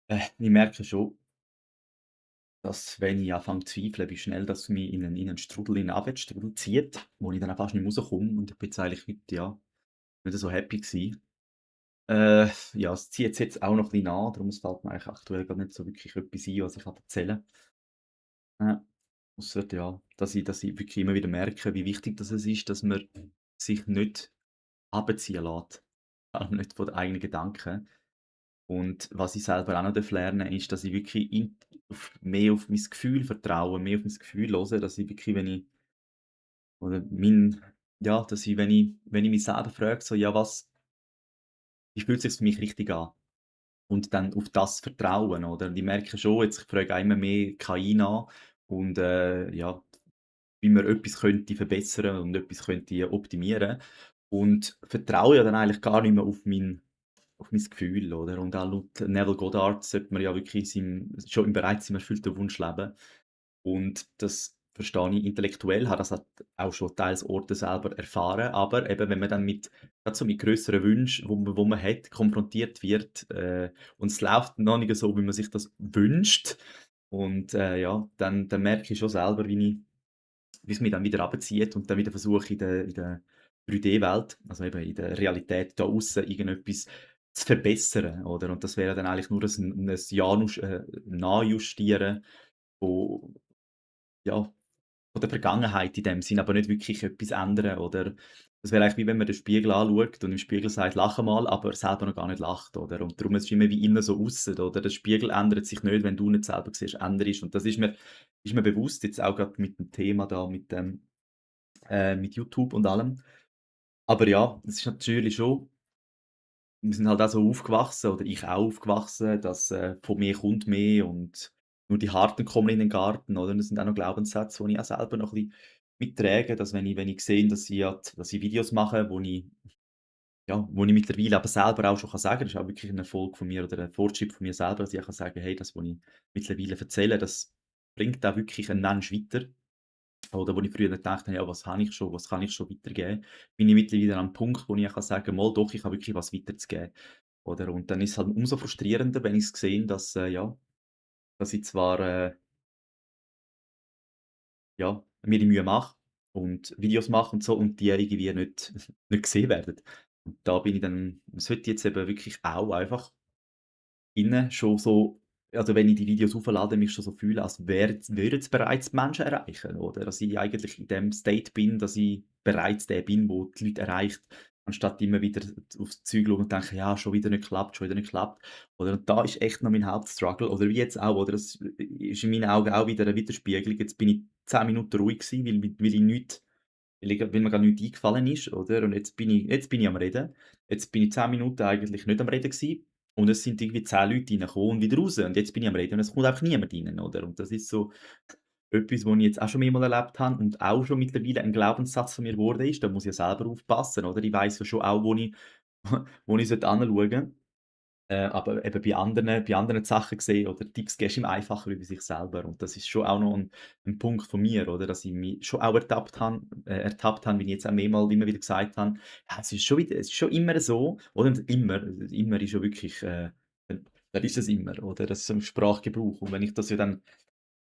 Ich merke schon, dass, wenn ich anfange zu zweifeln, wie schnell das mich in einen Strudel Strudel zieht, wo ich dann auch fast nicht mehr rauskomme, und ich bin jetzt eigentlich heute, ja, nicht so happy gewesen. Ja, es zieht jetzt auch noch ein bisschen an, darum fällt mir eigentlich aktuell gar nicht so wirklich etwas ein, was ich erzählen kann. Ausser, ja, dass ich wirklich immer wieder merke, wie wichtig das es ist, dass man sich nicht runterziehen lässt, vor allem nicht von den eigenen Gedanken. Und was ich selber auch noch lernen darf, ist, dass ich wirklich mehr auf mein Gefühl vertraue, mehr auf mein Gefühl höre, dass ich wirklich, wenn ich oder mein ja, dass ich, wenn ich mich selber frage, so: „Ja, wie fühlt sich's für mich richtig an?“ Und dann auf das vertrauen, oder? Und ich merke schon jetzt, ich frage auch immer mehr KI nach und, ja, wie man etwas könnte verbessern und etwas könnte optimieren, und vertraue ja dann eigentlich gar nicht mehr auf mein Gefühl, oder? Und auch laut Neville Goddard sollte man ja wirklich schon bereits im erfüllten Wunsch leben. Und das verstehe ich intellektuell, habe das halt auch schon teils Orte selber erfahren, aber eben, wenn man dann grad so mit grösseren Wünschen, wo man hat, konfrontiert wird, und es läuft noch nicht so, wie man sich das wünscht, und, ja, dann merke ich schon selber, wie es mich dann wieder runterzieht und dann wieder versuche, in der 3D-Welt, also eben in der Realität da aussen, irgendetwas zu verbessern, oder? Und das wäre dann eigentlich nur ein Nachjustieren von, ja, von der Vergangenheit in dem Sinn, aber nicht wirklich etwas ändern, oder? Das wäre eigentlich, wie wenn man den Spiegel anschaut und im Spiegel sagt: „Lache mal“, aber selber noch gar nicht lacht, oder? Und darum ist es immer wie innen so aussen, oder? Der Spiegel ändert sich nicht, wenn du nicht selber siehst, änderst. Und das ist mir bewusst, jetzt auch grad mit dem Thema da, mit YouTube und allem. Aber ja, es ist natürlich schon, wir sind halt auch so aufgewachsen, oder ich auch aufgewachsen, dass, von mir kommt mehr und nur die Harten kommen in den Garten, oder? Das sind auch noch Glaubenssätze, die ich auch selber noch ein bisschen mittrage, dass, wenn ich sehe, dass ich Videos mache, wo ich mittlerweile aber selber auch schon sagen kann, das ist auch wirklich ein Erfolg von mir oder ein Fortschritt von mir selber, dass ich auch sagen kann: „Hey, das, was ich mittlerweile erzähle, das bringt auch wirklich einen Menschen weiter.“ Oder wo ich früher gedacht habe: „Ja, was habe ich schon, was kann ich schon weitergeben?“ Bin ich mittlerweile an 'nem Punkt, wo ich auch sagen kann: „Mal doch, ich habe wirklich was weiterzugeben.“ Oder? Und dann ist es halt umso frustrierender, wenn ich's sehe, dass, ja, dass ich zwar, ja, mir die Mühe mache und Videos mache und so, und die irgendwie nicht gesehen werden. Und da bin ich dann, sollte jetzt eben wirklich auch einfach innen schon so, also, wenn ich die Videos hochlade, mich schon so fühlen, als würden's bereits die Menschen erreichen, oder? Dass ich eigentlich in dem State bin, dass ich bereits der bin, wo die Leute erreicht, anstatt immer wieder aufs Zeug schauen und denken: „Ja, schon wieder nicht geklappt, schon wieder nicht geklappt.“ Oder? Und da ist echt noch mein Hauptstruggle, oder wie jetzt auch, oder? Das ist in meinen Augen auch wieder 'ne Widerspiegelung. Jetzt bin ich 10 Minuten ruhig gewesen, weil mir grad nichts eingefallen ist, oder? Und jetzt bin ich am Reden. Jetzt bin ich 10 Minuten eigentlich nicht am Reden gewesen, und es sind irgendwie 10 Leute reingekommen und wieder raus. Und jetzt bin ich am Reden und es kommt einfach niemand rein, oder? Und das ist so etwas, was ich jetzt auch schon mehrmals erlebt habe und auch schon mittlerweile ein Glaubenssatz von mir geworden ist. Da muss ich ja selber aufpassen, oder? Ich weiss ja schon auch, wo ich wo ich hinschauen sollte. Aber eben bei anderen Sachen gesehen, oder Tipps gibst ihm einfacher wie bei sich selber. Und das ist schon auch noch ein Punkt von mir, oder, dass ich mich schon auch ertappt habe, wie ich jetzt auch mehrmals immer wieder gesagt habe: „Ja, es ist schon immer so“, oder? Und immer ist ja wirklich, dann ist es immer, oder? Das ist so 'n Sprachgebrauch. Und wenn ich das ja dann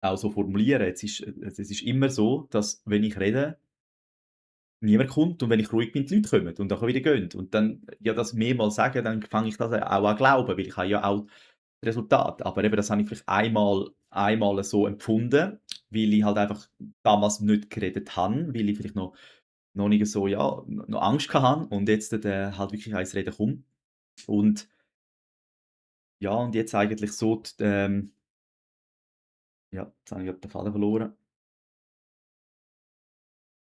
auch so formuliere, es ist immer so, dass, wenn ich rede, niemand kommt, und wenn ich ruhig bin, die Leute kommen und dann wieder gehen. Und dann, ja, das mehrmals sagen, dann fange ich das auch an glauben, weil ich habe ja auch Resultat. Aber eben, das habe ich vielleicht einmal so empfunden, weil ich halt einfach damals nicht geredet habe, weil ich vielleicht noch nicht so, ja, noch Angst hatte, und jetzt, halt wirklich ans Reden komme. Und ja, und jetzt eigentlich so ja, jetzt habe ich grad den Faden verloren.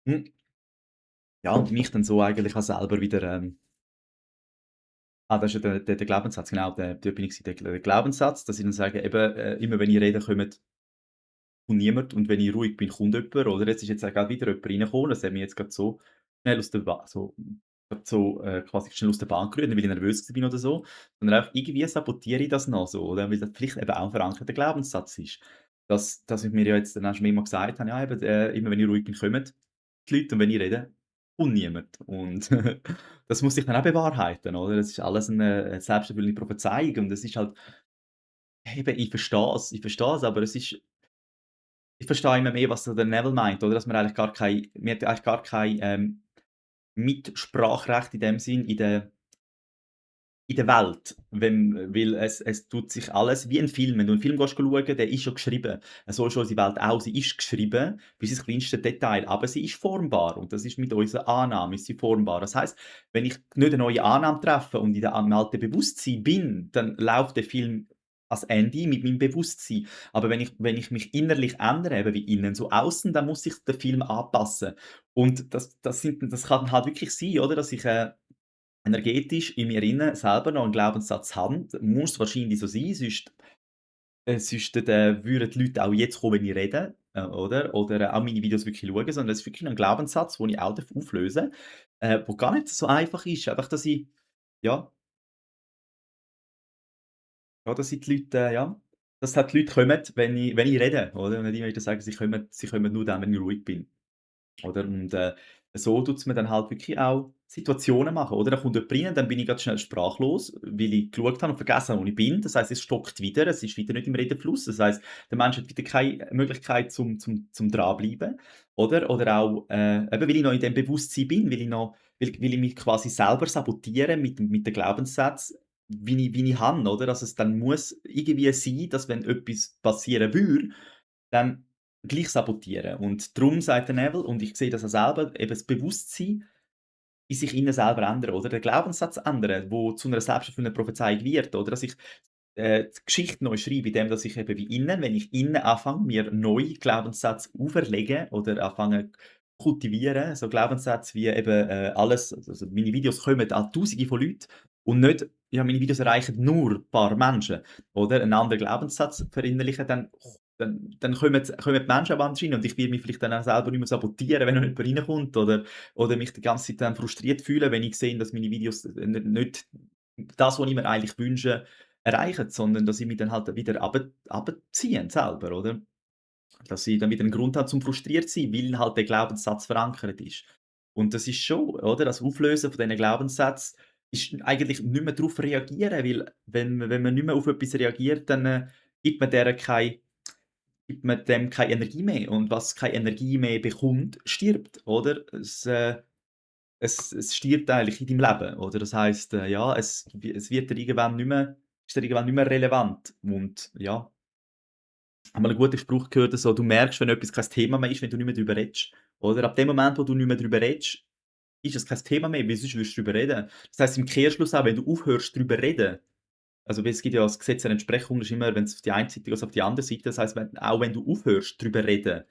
Hm, ja, und mich dann so eigentlich auch selber wieder, das ist ja der Glaubenssatz, genau, dort bin ich gewesen, der Glaubenssatz, dass ich dann sage, eben, immer wenn ich rede, kommt niemand, und wenn ich ruhig bin, kommt jemand, oder? Jetzt ist auch grad wieder jemand reingekommen, das hat mich jetzt grad so schnell aus der Ba so grad so, quasi schnell aus der Bahn gerührt, nicht weil ich nervös bin oder so, sondern einfach irgendwie sabotiere ich das noch so, oder? Weil das vielleicht eben auch 'n verankerter Glaubenssatz ist, dass ich mir ja jetzt dann auch schon immer gesagt habe: „Ja, eben, immer wenn ich ruhig bin, kommen die Leute, und wenn ich rede, kommt niemand.“ Und das muss sich dann auch bewahrheiten, oder? Das ist alles 'ne selbsterfüllende Prophezeiung, und das ist halt, eben, ich verstehe es, aber ich verstehe immer mehr, was so der Neville meint, oder? Dass man hat eigentlich gar kein, Mitspracherecht in dem Sinn in der Welt, wenn weil es tut sich alles wie ein Film. Wenn du einen Film gehst schauen, der ist schon geschrieben. So ist unsere Welt auch. Sie ist geschrieben bis ins kleinste Detail, aber sie ist formbar und das ist mit unserer Annahme ist sie formbar. Das heisst, wenn ich nicht eine neue Annahme treffe und in der im alten Bewusstsein bin, dann läuft der Film ans Ende mit meinem Bewusstsein. Aber wenn ich mich innerlich ändere, eben wie innen so außen, dann muss sich der Film anpassen. Und das kann halt wirklich sein, oder, dass ich, energetisch in mir innen selber noch 'n Glaubenssatz habe. Muss wahrscheinlich so sein, sonst würden die Leute auch jetzt kommen, wenn ich rede, oder? Oder auch meine Videos wirklich schauen, sondern das ist wirklich ein Glaubenssatz, den ich auch auflösen darf, wo gar nicht so einfach ist. Einfach, dass ich ja, ja, dass ich die Leute ja, dass halt die Leute kommen, wenn ich rede, oder? Nicht immer wieder sagen, sie kommen nur dann, wenn ich ruhig bin. Oder? Und, so tut's mir dann halt wirklich auch Situationen machen, oder? Da kommt jemand rein, dann bin ich grad schnell sprachlos, weil ich geschaut habe und vergessen habe, wo ich bin. Das heisst, es stockt wieder, es ist wieder nicht im Redefluss. Das heisst, der Mensch hat wieder keine Möglichkeit zum Dranbleiben, oder? Oder auch, eben weil ich noch in dem Bewusstsein bin, weil ich mich quasi selber sabotiere mit den Glaubenssätzen, wie ich habe, oder? Dass es dann muss irgendwie sein, dass wenn etwas passieren würde, dann gleich sabotieren. Und darum sagt der Neville, und ich sehe das auch selber, eben das Bewusstsein in sich innen selber ändern, oder? Den Glaubenssatz ändern, wo zu einer selbsterfüllenden Prophezeiung wird, oder? Dass ich, die Geschichte neu schreibe, indem dass ich eben wie innen wenn ich innen anfange, mir neue Glaubenssätze auferlegen oder anfange kultivieren, so Glaubenssätze wie eben, alles also meine Videos kommen an Tausende von Leuten und nicht ja, meine Videos erreichen nur ein paar Menschen, oder? Einen anderen Glaubenssatz verinnerlichen, dann kommen die Menschen auch anders rein und ich werde mich vielleicht dann auch selber nicht mehr sabotieren, wenn noch jemand reinkommt oder mich die ganze Zeit dann frustriert fühlen, wenn ich sehe, dass meine Videos nicht das, was ich mir eigentlich wünsche, erreichen, sondern dass ich mich dann halt wieder runterziehen selber, oder? Dass ich dann wieder 'n Grund habe zum frustriert sein, weil halt der Glaubenssatz verankert ist. Und das ist schon oder, das Auflösen von diesen Glaubenssätzen ist eigentlich nicht mehr darauf reagieren, weil wenn man nicht mehr auf etwas reagiert, dann, gibt man der kei gibt man dem keine Energie mehr und was keine Energie mehr bekommt, stirbt, oder? Es stirbt eigentlich in deinem Leben, oder? Das heisst, ja, es wird dir irgendwann nicht mehr ist dir irgendwann nicht mehr relevant und ja, habe mal 'n guten Spruch gehört, so: „Du merkst, wenn etwas kein Thema mehr ist, wenn du nicht mehr drüber redest.“ Oder? Ab dem Moment, wo du nicht mehr drüber redest, ist es kein Thema mehr, weil sonst würdest du drüber reden. Das heisst im Kehrschluss auch, wenn du aufhörst drüber reden also, weil es gibt ja das Gesetz der Entsprechung, das ist immer, wenn's auf die eine Seite geht, auf die andere Seite. Das heisst, wenn du aufhörst drüber reden,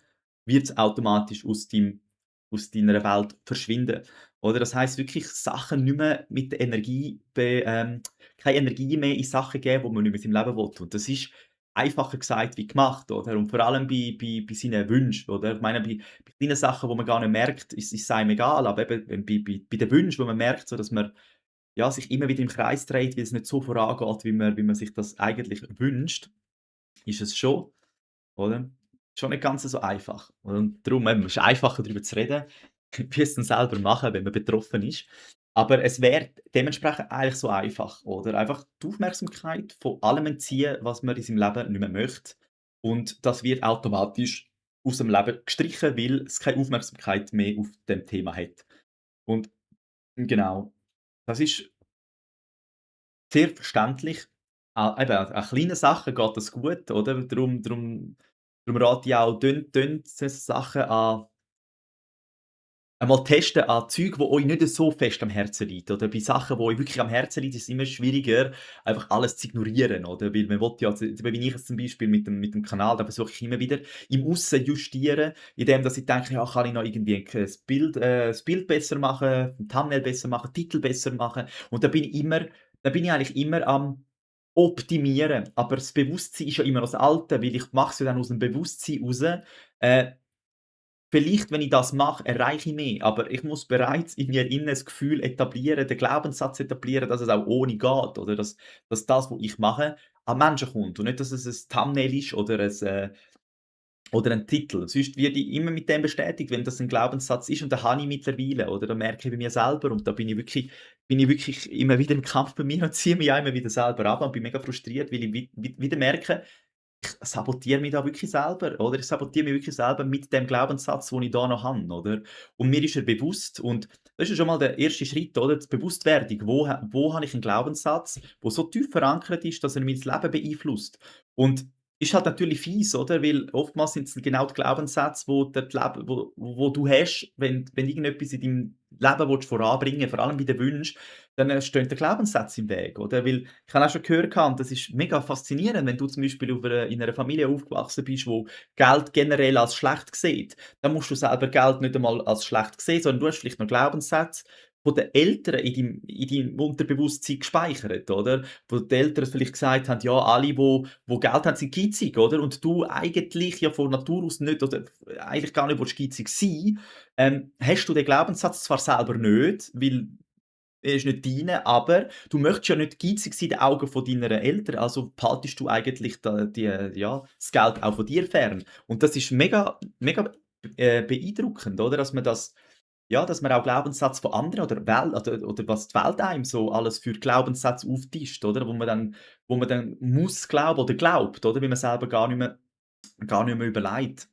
wird's automatisch aus deiner Welt verschwinden. Oder? Das heisst wirklich Sachen nicht mehr mit der Energie keine Energie mehr in Sachen geben, die man nicht mehr in seinem Leben will. Und das ist einfacher gesagt wie gemacht, oder? Und vor allem bei seinen Wünschen, oder? Ich meine, bei kleinen Sachen, wo man gar nicht merkt, ist es einem egal, aber eben bei den Wünschen, wo man merkt, so dass man ja, sich immer wieder im Kreis dreht, weil es nicht so vorangeht, wie man sich das eigentlich wünscht, ist es schon, oder? Schon nicht ganz so einfach. Und darum eben, es ist einfacher, darüber zu reden, wie es dann selber machen, wenn man betroffen ist. Aber es wäre dementsprechend eigentlich so einfach, oder? Einfach die Aufmerksamkeit von allem entziehen, was man in seinem Leben nicht mehr möchte. Und das wird automatisch aus dem Leben gestrichen, weil es keine Aufmerksamkeit mehr auf dem Thema hat. Und genau, das ist sehr verständlich. Eben an kleinen Sachen geht das gut, oder? Darum rate ich auch, tönt so Sachen einmal testen an Zeug, die euch nicht so fest am Herzen liegt, oder bei Sachen, die euch wirklich am Herzen liegen, ist es immer schwieriger, einfach alles zu ignorieren, oder? Weil man will ja also, wie ich jetzt zum Beispiel mit dem Kanal, da versuche ich immer wieder im Aussen justieren, indem dass ich denke: „Ja, kann ich noch irgendwie das Bild besser machen, 'n Thumbnail besser machen, Titel besser machen?“ Und da bin ich eigentlich immer am Optimieren, aber das Bewusstsein ist ja immer noch das Alte, weil ich mache es ja dann aus dem Bewusstsein raus, vielleicht, wenn ich das mache, erreiche ich mehr, aber ich muss bereits in mir innen das Gefühl etablieren, den Glaubenssatz etablieren, dass es auch ohne geht, oder dass das, was ich mache, an Menschen kommt und nicht, dass es ein Thumbnail ist oder oder ein Titel. Sonst werde ich immer mit dem bestätigt, wenn das ein Glaubenssatz ist und den habe ich mittlerweile, oder? Da merke ich bei mir selber und da bin ich wirklich immer wieder im Kampf bei mir und ziehe mich auch immer wieder selber ab und bin mega frustriert, weil ich wieder merke, ich sabotiere mich da wirklich selber, oder? Ich sabotiere mich wirklich selber mit dem Glaubenssatz, den ich da noch habe, oder? Und mir ist er bewusst und das ist ja schon mal der erste Schritt, oder? Die Bewusstwerdung. Wo habe ich einen Glaubenssatz, der so tief verankert ist, dass er mein Leben beeinflusst? Und ist halt natürlich fies, oder? Weil oftmals sind es genau die Glaubenssätze, wo du hast, wenn du irgendetwas in deinem Leben voranbringen willst, vor allem bei den Wünschen, dann stehen die Glaubenssätze im Weg, oder? Weil ich habe auch schon gehört und das ist mega faszinierend, wenn du zum Beispiel in einer Familie aufgewachsen bist, wo Geld generell als schlecht sieht, dann musst du selber Geld nicht einmal als schlecht sehen, sondern du hast vielleicht noch Glaubenssätze von den Eltern in deinem Unterbewusstsein gespeichert, oder? Wo die Eltern vielleicht gesagt haben: „Ja, alle, wo Geld haben, sind geizig“, oder? Und du eigentlich ja von Natur aus nicht oder eigentlich gar nicht geizig sein, hast du den Glaubenssatz zwar selber nicht, weil er ist nicht deiner, aber du möchtest ja nicht geizig sein in den Augen von deiner Eltern, also behaltest du eigentlich das Geld auch von dir fern. Und das ist mega mega, beeindruckend, oder? Dass man auch Glaubenssatz von anderen oder was die Welt einem so alles für Glaubenssätze auftischt, oder? Wo man dann muss glauben oder glaubt, oder? Weil man selber gar nicht mehr überlegt.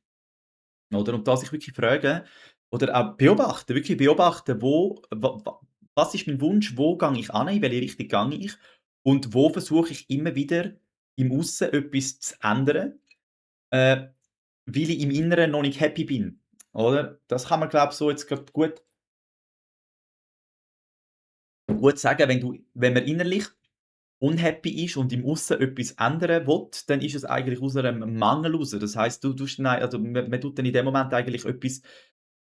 Oder? Und da sich wirklich fragen oder auch beobachten, wirklich beobachten, wo wa wa was ist mein Wunsch, wo gehe ich hin, in welche Richtung gehe ich und wo versuche ich immer wieder im Aussen etwas zu ändern, äh, weil ich im Inneren noch nicht happy bin, oder? Das kann man, glaube ich, so jetzt grad gut sagen, wenn man innerlich unhappy ist und im Aussen etwas ändern will, dann ist es eigentlich aus einem Mangel raus. Das heisst, du tust dann also man tut dann in dem Moment eigentlich etwas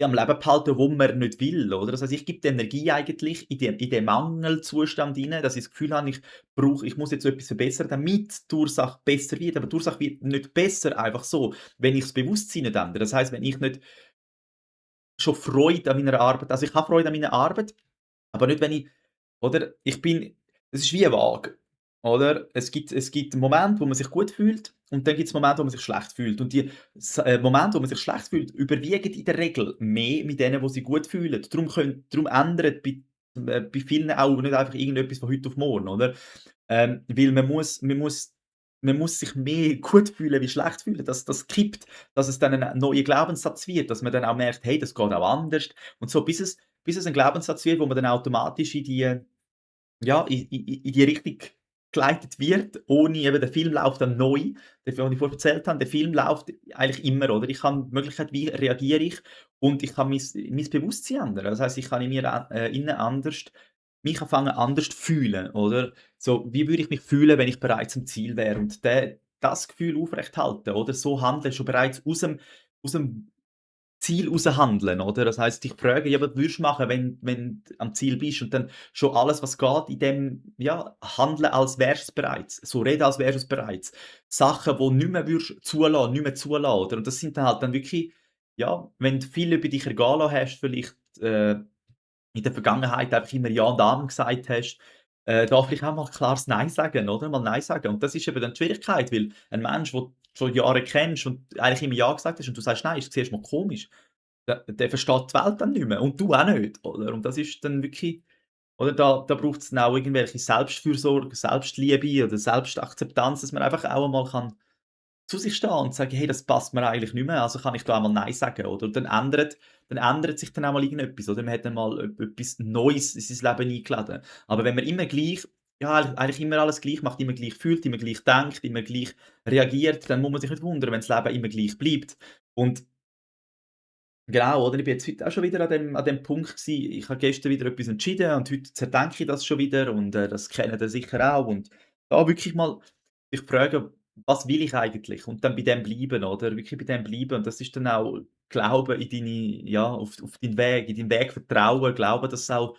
am Leben behalten, wo man nicht will, oder? Das heisst, ich gebe die Energie eigentlich in den Mangelzustand hinein, dass ich das Gefühl habe, ich muss jetzt etwas verbessern, damit die Ursache besser wird. Aber die Ursache wird nicht besser einfach so, wenn ich das Bewusstsein nicht ändere. Das heisst, wenn ich nicht schon Freude an meiner Arbeit also, ich habe Freude an meiner Arbeit, aber nicht, wenn ich oder? Es ist wie 'ne Waage, oder? Es gibt 'n Moment, wo man sich gut fühlt und dann gibt's Momente, wo man sich schlecht fühlt. Und Momente, wo man sich schlecht fühlt, überwiegen in der Regel mehr mit denen, wo sich gut fühlen. Darum ändert bei vielen auch nicht einfach irgendetwas von heute auf morgen, oder? Weil man muss sich mehr gut fühlen wie schlecht fühlen, dass das kippt, dass es dann ein neuer Glaubenssatz wird, dass man dann auch merkt: „Hey, das geht auch anders.“ Und so, bis es ein Glaubenssatz wird, wo man dann automatisch in die Richtung geleitet wird, ohne eben der Film läuft dann neu, den ich vorher erzählt habe. Der Film läuft eigentlich immer, oder? Ich habe die Möglichkeit, wie reagiere ich und ich kann mein Bewusstsein ändern. Das heisst, ich kann in mir, innen anders mich anfangen anders fühlen, oder? So, wie würde ich mich fühlen, wenn ich bereits am Ziel wäre? Und das Gefühl aufrechthalten, oder? So handeln, schon bereits aus dem Ziel raus handeln, oder? Das heisst, dich fragen: „Ja, was würdest du machen, wenn du am Ziel bist?“ Und dann schon alles, was geht, in dem, ja, handeln, als wärst du's bereits. So reden, als wärst du's bereits. Sachen, die nicht mehr zulassen, oder? Und das sind dann wirklich ja, wenn du viel über dich ergehen lassen hast, vielleicht, in der Vergangenheit einfach immer Ja und Amen gesagt hast, da vielleicht auch mal klares Nein sagen, oder? Mal Nein sagen. Und das ist eben dann die Schwierigkeit, weil ein Mensch, den du schon Jahre kennst und eigentlich immer Ja gesagt hast und du sagst Nein, ist zuerst mal komisch. Der versteht die Welt dann nicht mehr und du auch nicht, oder? Und das ist dann wirklich oder da braucht's dann auch irgendwelche Selbstfürsorge, Selbstliebe oder Selbstakzeptanz, dass man einfach auch einmal zu sich stehen und sagen: „Hey, das passt mir eigentlich nicht mehr, also kann ich da einmal nein sagen“, oder? Dann ändert sich dann auch mal irgendetwas, oder? Man hat dann mal etwas Neues in sein Leben eingeladen. Aber wenn man immer gleich ja, eigentlich immer alles gleich macht, immer gleich fühlt, immer gleich denkt, immer gleich reagiert, dann muss man sich nicht wundern, wenn das Leben immer gleich bleibt. Und genau, oder? Ich bin jetzt heute auch schon wieder an dem Punkt gewesen. Ich habe gestern wieder etwas entschieden und heute zerdenke ich das schon wieder und, das kennt ihr sicher auch. Und da wirklich mal sich fragen: „Was will ich eigentlich?“ Und dann bei dem bleiben, oder? Wirklich bei dem bleiben. Und das ist dann auch Glauben in deine ja, auf deinen Weg in deinen Weg vertrauen, glauben, dass auch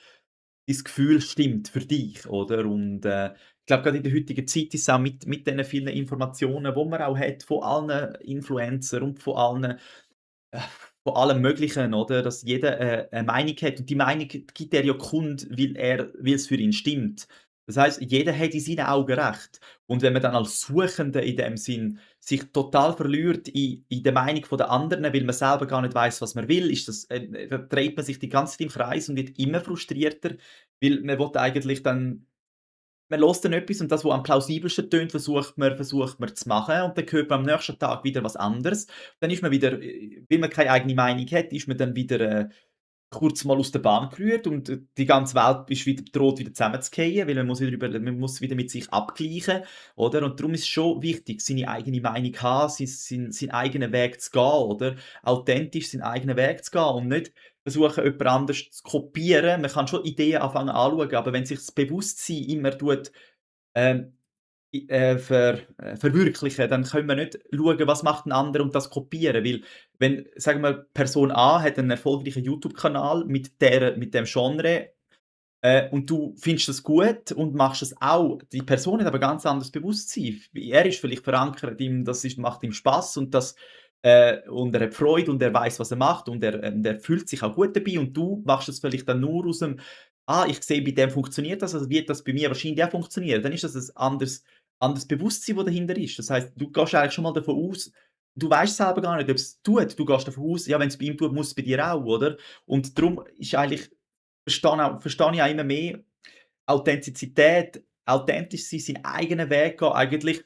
dein Gefühl stimmt für dich, oder? Und, ich glaube, grade in der heutigen Zeit ist es auch mit diesen vielen Informationen, die man auch hat von allen Influencern und äh, von allem Möglichen, oder? Dass jeder, 'ne Meinung hat und die Meinung gibt er ja kund, weil es für ihn stimmt. Das heisst, jeder hat in seinen Augen recht. Und wenn man dann als Suchender in dem Sinn sich total verliert in der Meinung der anderen, weil man selber gar nicht weiß, was man will, ist das dreht man sich die ganze Zeit im Kreis und wird immer frustrierter, weil man will eigentlich dann man hört dann etwas und das, was am plausibelsten tönt, versucht man zu machen und dann hört man am nächsten Tag wieder was anderes. Dann ist man wieder weil man keine eigene Meinung hat, ist man dann wieder, kurz mal aus der Bahn gerührt und, die ganze Welt ist wieder droht wieder zusammenzufallen, weil man muss wieder mit sich abgleichen, oder? Und darum ist es schon wichtig, seine eigene Meinung haben, seinen eigenen Weg zu gehen, oder? Authentisch seinen eigenen Weg zu gehen und nicht versuchen, jemand anderes zu kopieren. Man kann schon Ideen anfangen anzuschauen, aber wenn sich das Bewusstsein immer ähm, verwirklichen, dann können wir nicht schauen, was macht 'n anderer und das kopieren. Weil wenn, sagen wir, Person A hat einen erfolgreichen YouTube-Kanal mit dem Genre, und du findest das gut und machst es auch. Die Person hat aber ganz anderes Bewusstsein. Er ist vielleicht verankert im das ist macht ihm Spaß und er hat Freude und er weiß, was er macht und er fühlt sich auch gut dabei und du machst es vielleicht dann nur aus dem: „Ah, ich sehe, bei dem funktioniert das, also wird das bei mir wahrscheinlich auch funktionieren.“ Dann ist das ein anderes Bewusstsein, das dahinter ist. Das heisst, du gehst eigentlich schon mal davon aus du weißt selber gar nicht, ob es tut. Du gehst davon aus, ja, wenn es bei ihm tut, muss es bei dir auch, oder? Und darum ist eigentlich verstehe ich auch immer mehr, Authentizität, authentisch sein, seinen eigenen Weg gehen, eigentlich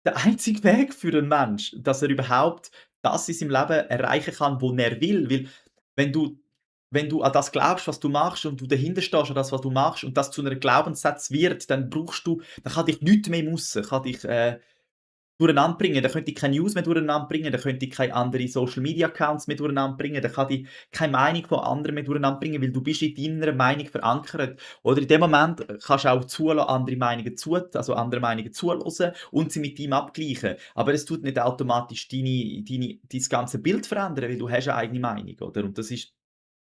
der einzige Weg für einen Mensch, dass er überhaupt das in seinem Leben erreichen kann, wo er will. Weil wenn du wenn du an das glaubst, was du machst und du dahinter stehst an das, was du machst und das zu einem Glaubenssatz wird, dann kann dich nichts mehr im Aussen kann dich, durcheinanderbringen. Da könnte ich keine News mehr durcheinanderbringen, da könnte ich keine anderen Social-Media-Accounts mehr durcheinanderbringen, da kann ich keine Meinung von anderen mehr durcheinanderbringen, weil du bist in deiner Meinung verankert. Oder in dem Moment kannst du auch zulassen, andere Meinungen zuhören und sie mit ihm abgleichen. Aber es tut nicht automatisch dein ganze Bild verändern, weil du hast eine eigene Meinung, oder? Und das ist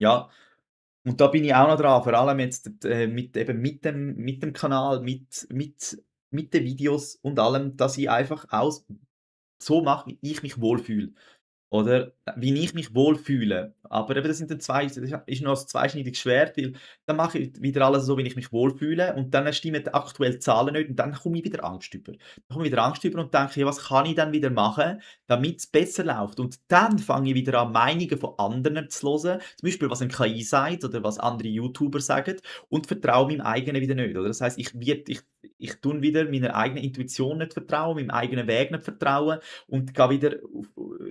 ja, und da bin ich auch noch dran, vor allem jetzt, mit dem Kanal, mit den Videos und allem, dass ich einfach auch so mache, wie ich mich wohlfühle. Oder wie ich mich wohlfühle. Aber eben, das sind dann das ist noch ein zweischneidiges Schwert, weil dann mache ich wieder alles so, wie ich mich wohlfühle und dann stimmen die aktuellen Zahlen nicht und dann komme ich wieder Angst über. Dann komme ich wieder Angst über und denke: „Ja, was kann ich dann wieder machen, damit es besser läuft?“ Und dann fange ich wieder an, Meinungen von anderen zu hören, zum Beispiel, was 'ne KI sagt oder was andere YouTuber sagen und vertraue meinem eigenen wieder nicht, oder? Das heisst, ich tue wieder meiner eigenen Intuition nicht vertrauen, meinem eigenen Weg nicht vertrauen und gehe wieder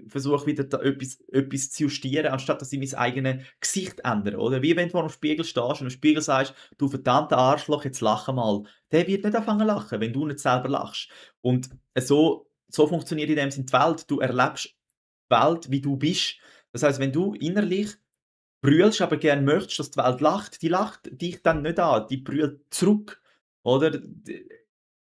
versuche wieder da etwas zu justieren, anstatt dass ich mein eigenes Gesicht ändere, oder? Wie wenn du vor dem Spiegel stehst und im Spiegel sagst: „Du verdammter Arschloch, jetzt lache mal.“ Der wird nicht anfangen zu lachen, wenn du nicht selber lachst. Und so funktioniert in dem Sinne die Welt. Du erlebst die Welt, wie du bist. Das heisst, wenn du innerlich brüllst, aber gerne möchtest, dass die Welt lacht, die lacht dich dann nicht an, die brüllt zurück, oder?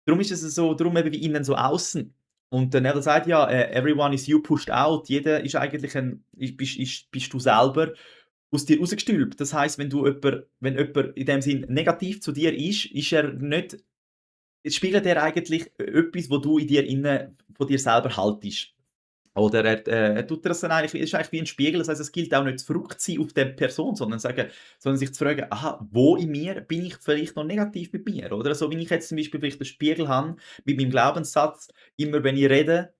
Darum ist es so darum eben wie innen so außen. Und der Neville sagt ja, „Everyone is you pushed out.“ Jeder ist eigentlich bist du selber aus dir rausgestülpt. Das heisst, wenn jemand in dem Sinn negativ zu dir ist er nicht spiegelt er eigentlich etwas, wo du in dir innen von dir selber haltest. Oder er tut das dann eigentlich ist eigentlich wie ein Spiegel. Das heisst, es gilt auch nicht verrückt sein auf der Person, sondern sich zu fragen: „Aha, wo in mir bin ich vielleicht noch negativ mit mir?“ Oder so wie ich jetzt zum Beispiel vielleicht 'n Spiegel habe mit meinem Glaubenssatz, immer wenn ich rede,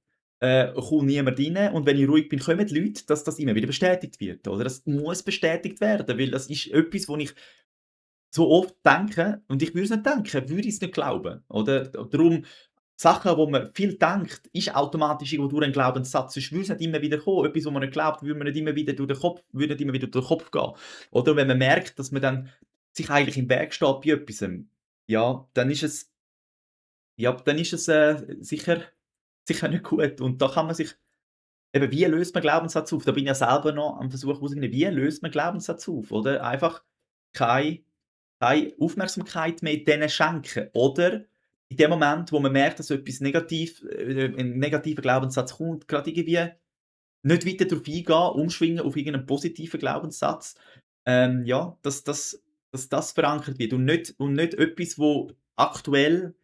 kommt niemand rein und wenn ich ruhig bin, kommen die Leute, dass das immer wieder bestätigt wird, oder? Das muss bestätigt werden, weil das ist etwas, wo ich so oft denke und ich würde es nicht denken, würde ich es nicht glauben, oder? Darum Sachen, wo man viel denkt, ist automatisch irgendwo durch 'n Glaubenssatz, sonst würde es nicht immer wieder kommen. Etwas, wo man nicht glaubt, würde nicht immer wieder durch den Kopf gehen. Oder wenn man merkt, dass man dann sich eigentlich im Weg steht bei etwasem, ja, dann ist es, sicher nicht gut. Und da kann man sich eben, wie löst man Glaubenssatz auf? Da bin ich ja selber noch am Versuchen herauszufinden, wie löst man Glaubenssatz auf, oder? Einfach kei keine Aufmerksamkeit mehr denen schenken. Oder in dem Moment, wo man merkt, dass etwas ein negativer Glaubenssatz kommt, grad irgendwie nicht weiter darauf eingehen, umschwingen auf irgendeinen positiven Glaubenssatz. Ja, dass das verankert wird und nicht etwas, wo aktuell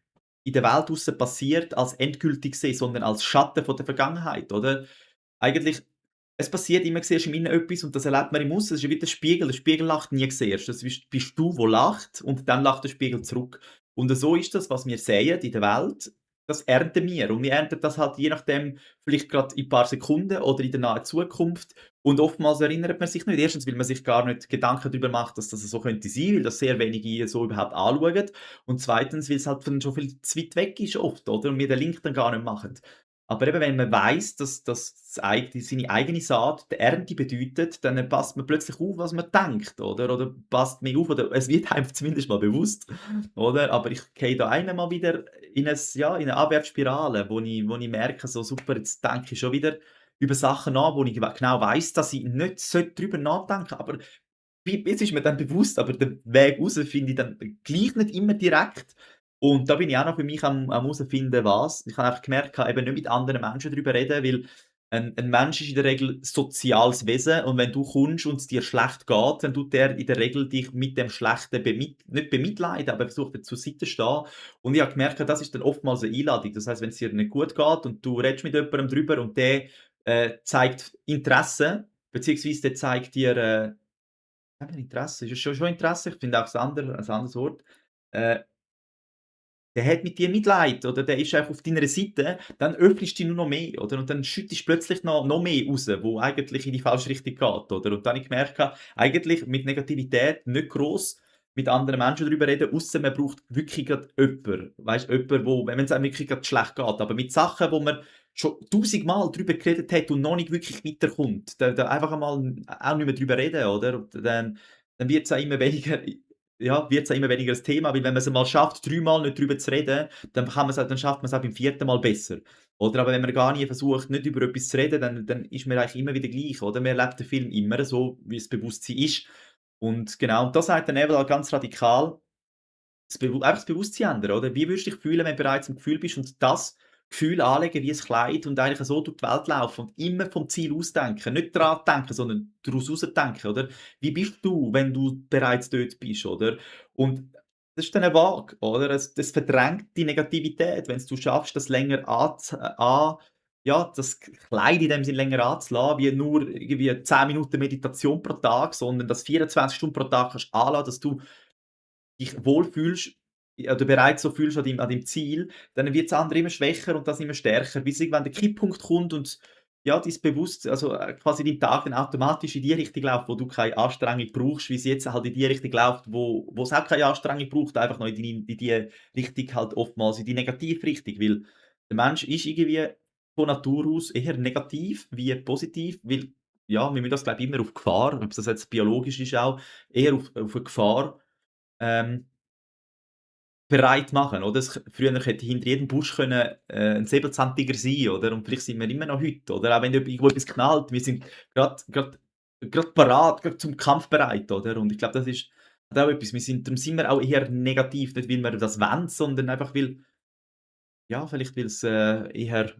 in der Welt draussen passiert, als endgültig sehen, sondern als Schatten von der Vergangenheit, oder? Eigentlich es passiert immer zuerst im Innen etwas und das erlebt man im Aussen. Das ist ja wie der Spiegel. Der Spiegel lacht nie zuerst. Das bist du, der lacht und dann lacht der Spiegel zurück. Und so ist das, was wir säen in der Welt, das ernten wir. Und wir ernten das halt je nachdem vielleicht gerade in ein paar Sekunden oder in der nahen Zukunft. Und oftmals erinnert man sich nicht. Erstens, weil man sich gar nicht Gedanken darüber macht, dass das so könnte sein, weil das sehr wenige so überhaupt anschauen. Und zweitens, weil es halt von schon viel zu weit weg ist oft, oder? Und wir den Link dann gar nicht machen. Aber eben, wenn man weiss, dass seine eigene Saat die Ernte bedeutet, dann passt man plötzlich auf, was man denkt, oder passt mehr auf oder es wird einem zumindest mal bewusst, oder? Aber ich gehe da einmal mal wieder in 'ne Abwärtsspirale, wo ich merke, so: «Super, jetzt denke ich schon wieder über Sachen nach, wo ich genau weiss, dass ich nicht drüber nachdenken sollte.» Aber wie jetzt ist mir dann bewusst, aber den Weg raus finde ich dann gleich nicht immer direkt. Und da bin ich auch noch für mich am herausfinden, was. Ich habe einfach gemerkt, eben nicht mit anderen Menschen darüber reden, weil ein Mensch ist in der Regel soziales Wesen und wenn du kommst und es dir schlecht geht, dann tut der in der Regel dich mit dem Schlechten nicht bemitleiden, aber versucht dir zur Seite zu stehen. Und ich habe gemerkt, das ist dann oftmals eine Einladung. Das heisst, wenn es dir nicht gut geht und du redest mit jemandem drüber und der, zeigt Interesse, beziehungsweise der zeigt dir, eben Interesse, ist schon Interesse, ich finde auch ein anderes Wort. Äh, Der hat mit dir Mitleid oder der ist einfach auf deiner Seite, dann öffnest du dich nur noch mehr, oder? Und dann schüttest du plötzlich noch mehr raus, wo eigentlich in die falsche Richtung geht, oder? Und dann habe ich gemerkt, eigentlich mit Negativität nicht gross mit anderen Menschen darüber reden, ausser man braucht wirklich grad jemanden. Weisst, jemand, wo wenn es einem wirklich grad schlecht geht. Aber mit Sachen, wo man schon tausendmal drüber geredet hat und noch nicht wirklich weiterkommt, da einfach einmal auch nicht mehr drüber reden, oder? Und dann wird's auch immer weniger wird's auch immer weniger 'n Thema, weil wenn man's einmal schafft, dreimal nicht drüber zu reden, dann schafft man's auch beim vierten Mal besser. Oder aber wenn man gar nie versucht, nicht über etwas zu reden, dann ist man eigentlich immer wieder gleich, oder? Man erlebt den Film immer so, wie das Bewusstsein ist. Und genau, und da sagt der Neville halt ganz radikal, einfach das Bewusstsein ändern, oder? Wie würdest du dich fühlen, wenn du bereits im Gefühl bist und das Gefühl anlegen wie ein Kleid und eigentlich so durch die Welt laufen und immer vom Ziel ausdenken, nicht dran denken, sondern daraus rausdenken, oder? Wie bist du, wenn du bereits dort bist, oder? Und das ist dann eine Waage, oder? Das verdrängt die Negativität, wenn's du schaffst, das länger das Kleid in dem Sinne länger anzulassen, wie nur irgendwie 10 Minuten Meditation pro Tag, sondern das 24 Stunden pro Tag kannst anlassen, dass du dich wohlfühlst oder bereits so fühlst an deinem Ziel, dann wird das andere immer schwächer und das immer stärker, bis irgendwann der Kipppunkt kommt und ja, dein quasi dein Tag dann automatisch in die Richtung läuft, wo du keine Anstrengung brauchst, wie es jetzt halt in die Richtung läuft, wo es auch keine Anstrengung braucht, einfach noch in die Richtung halt oftmals in die Negativrichtung, weil der Mensch ist irgendwie von Natur aus eher negativ wie positiv, weil ja, wir müssen das glaube ich immer auf Gefahr, ob das jetzt biologisch ist auch, eher auf 'ne Gefahr ähm, bereit machen, oder? Früher hätte hinter jedem Busch 'n Säbelzahntiger sein, oder? Und vielleicht sind wir immer noch heute, oder? Auch wenn irgendwo etwas knallt, wir sind grad parat, grad zum Kampf bereit, oder? Und ich glaube, das ist hat auch etwas, darum sind wir auch eher negativ, nicht weil wir das wollen, sondern einfach weil ja, vielleicht weil's, eher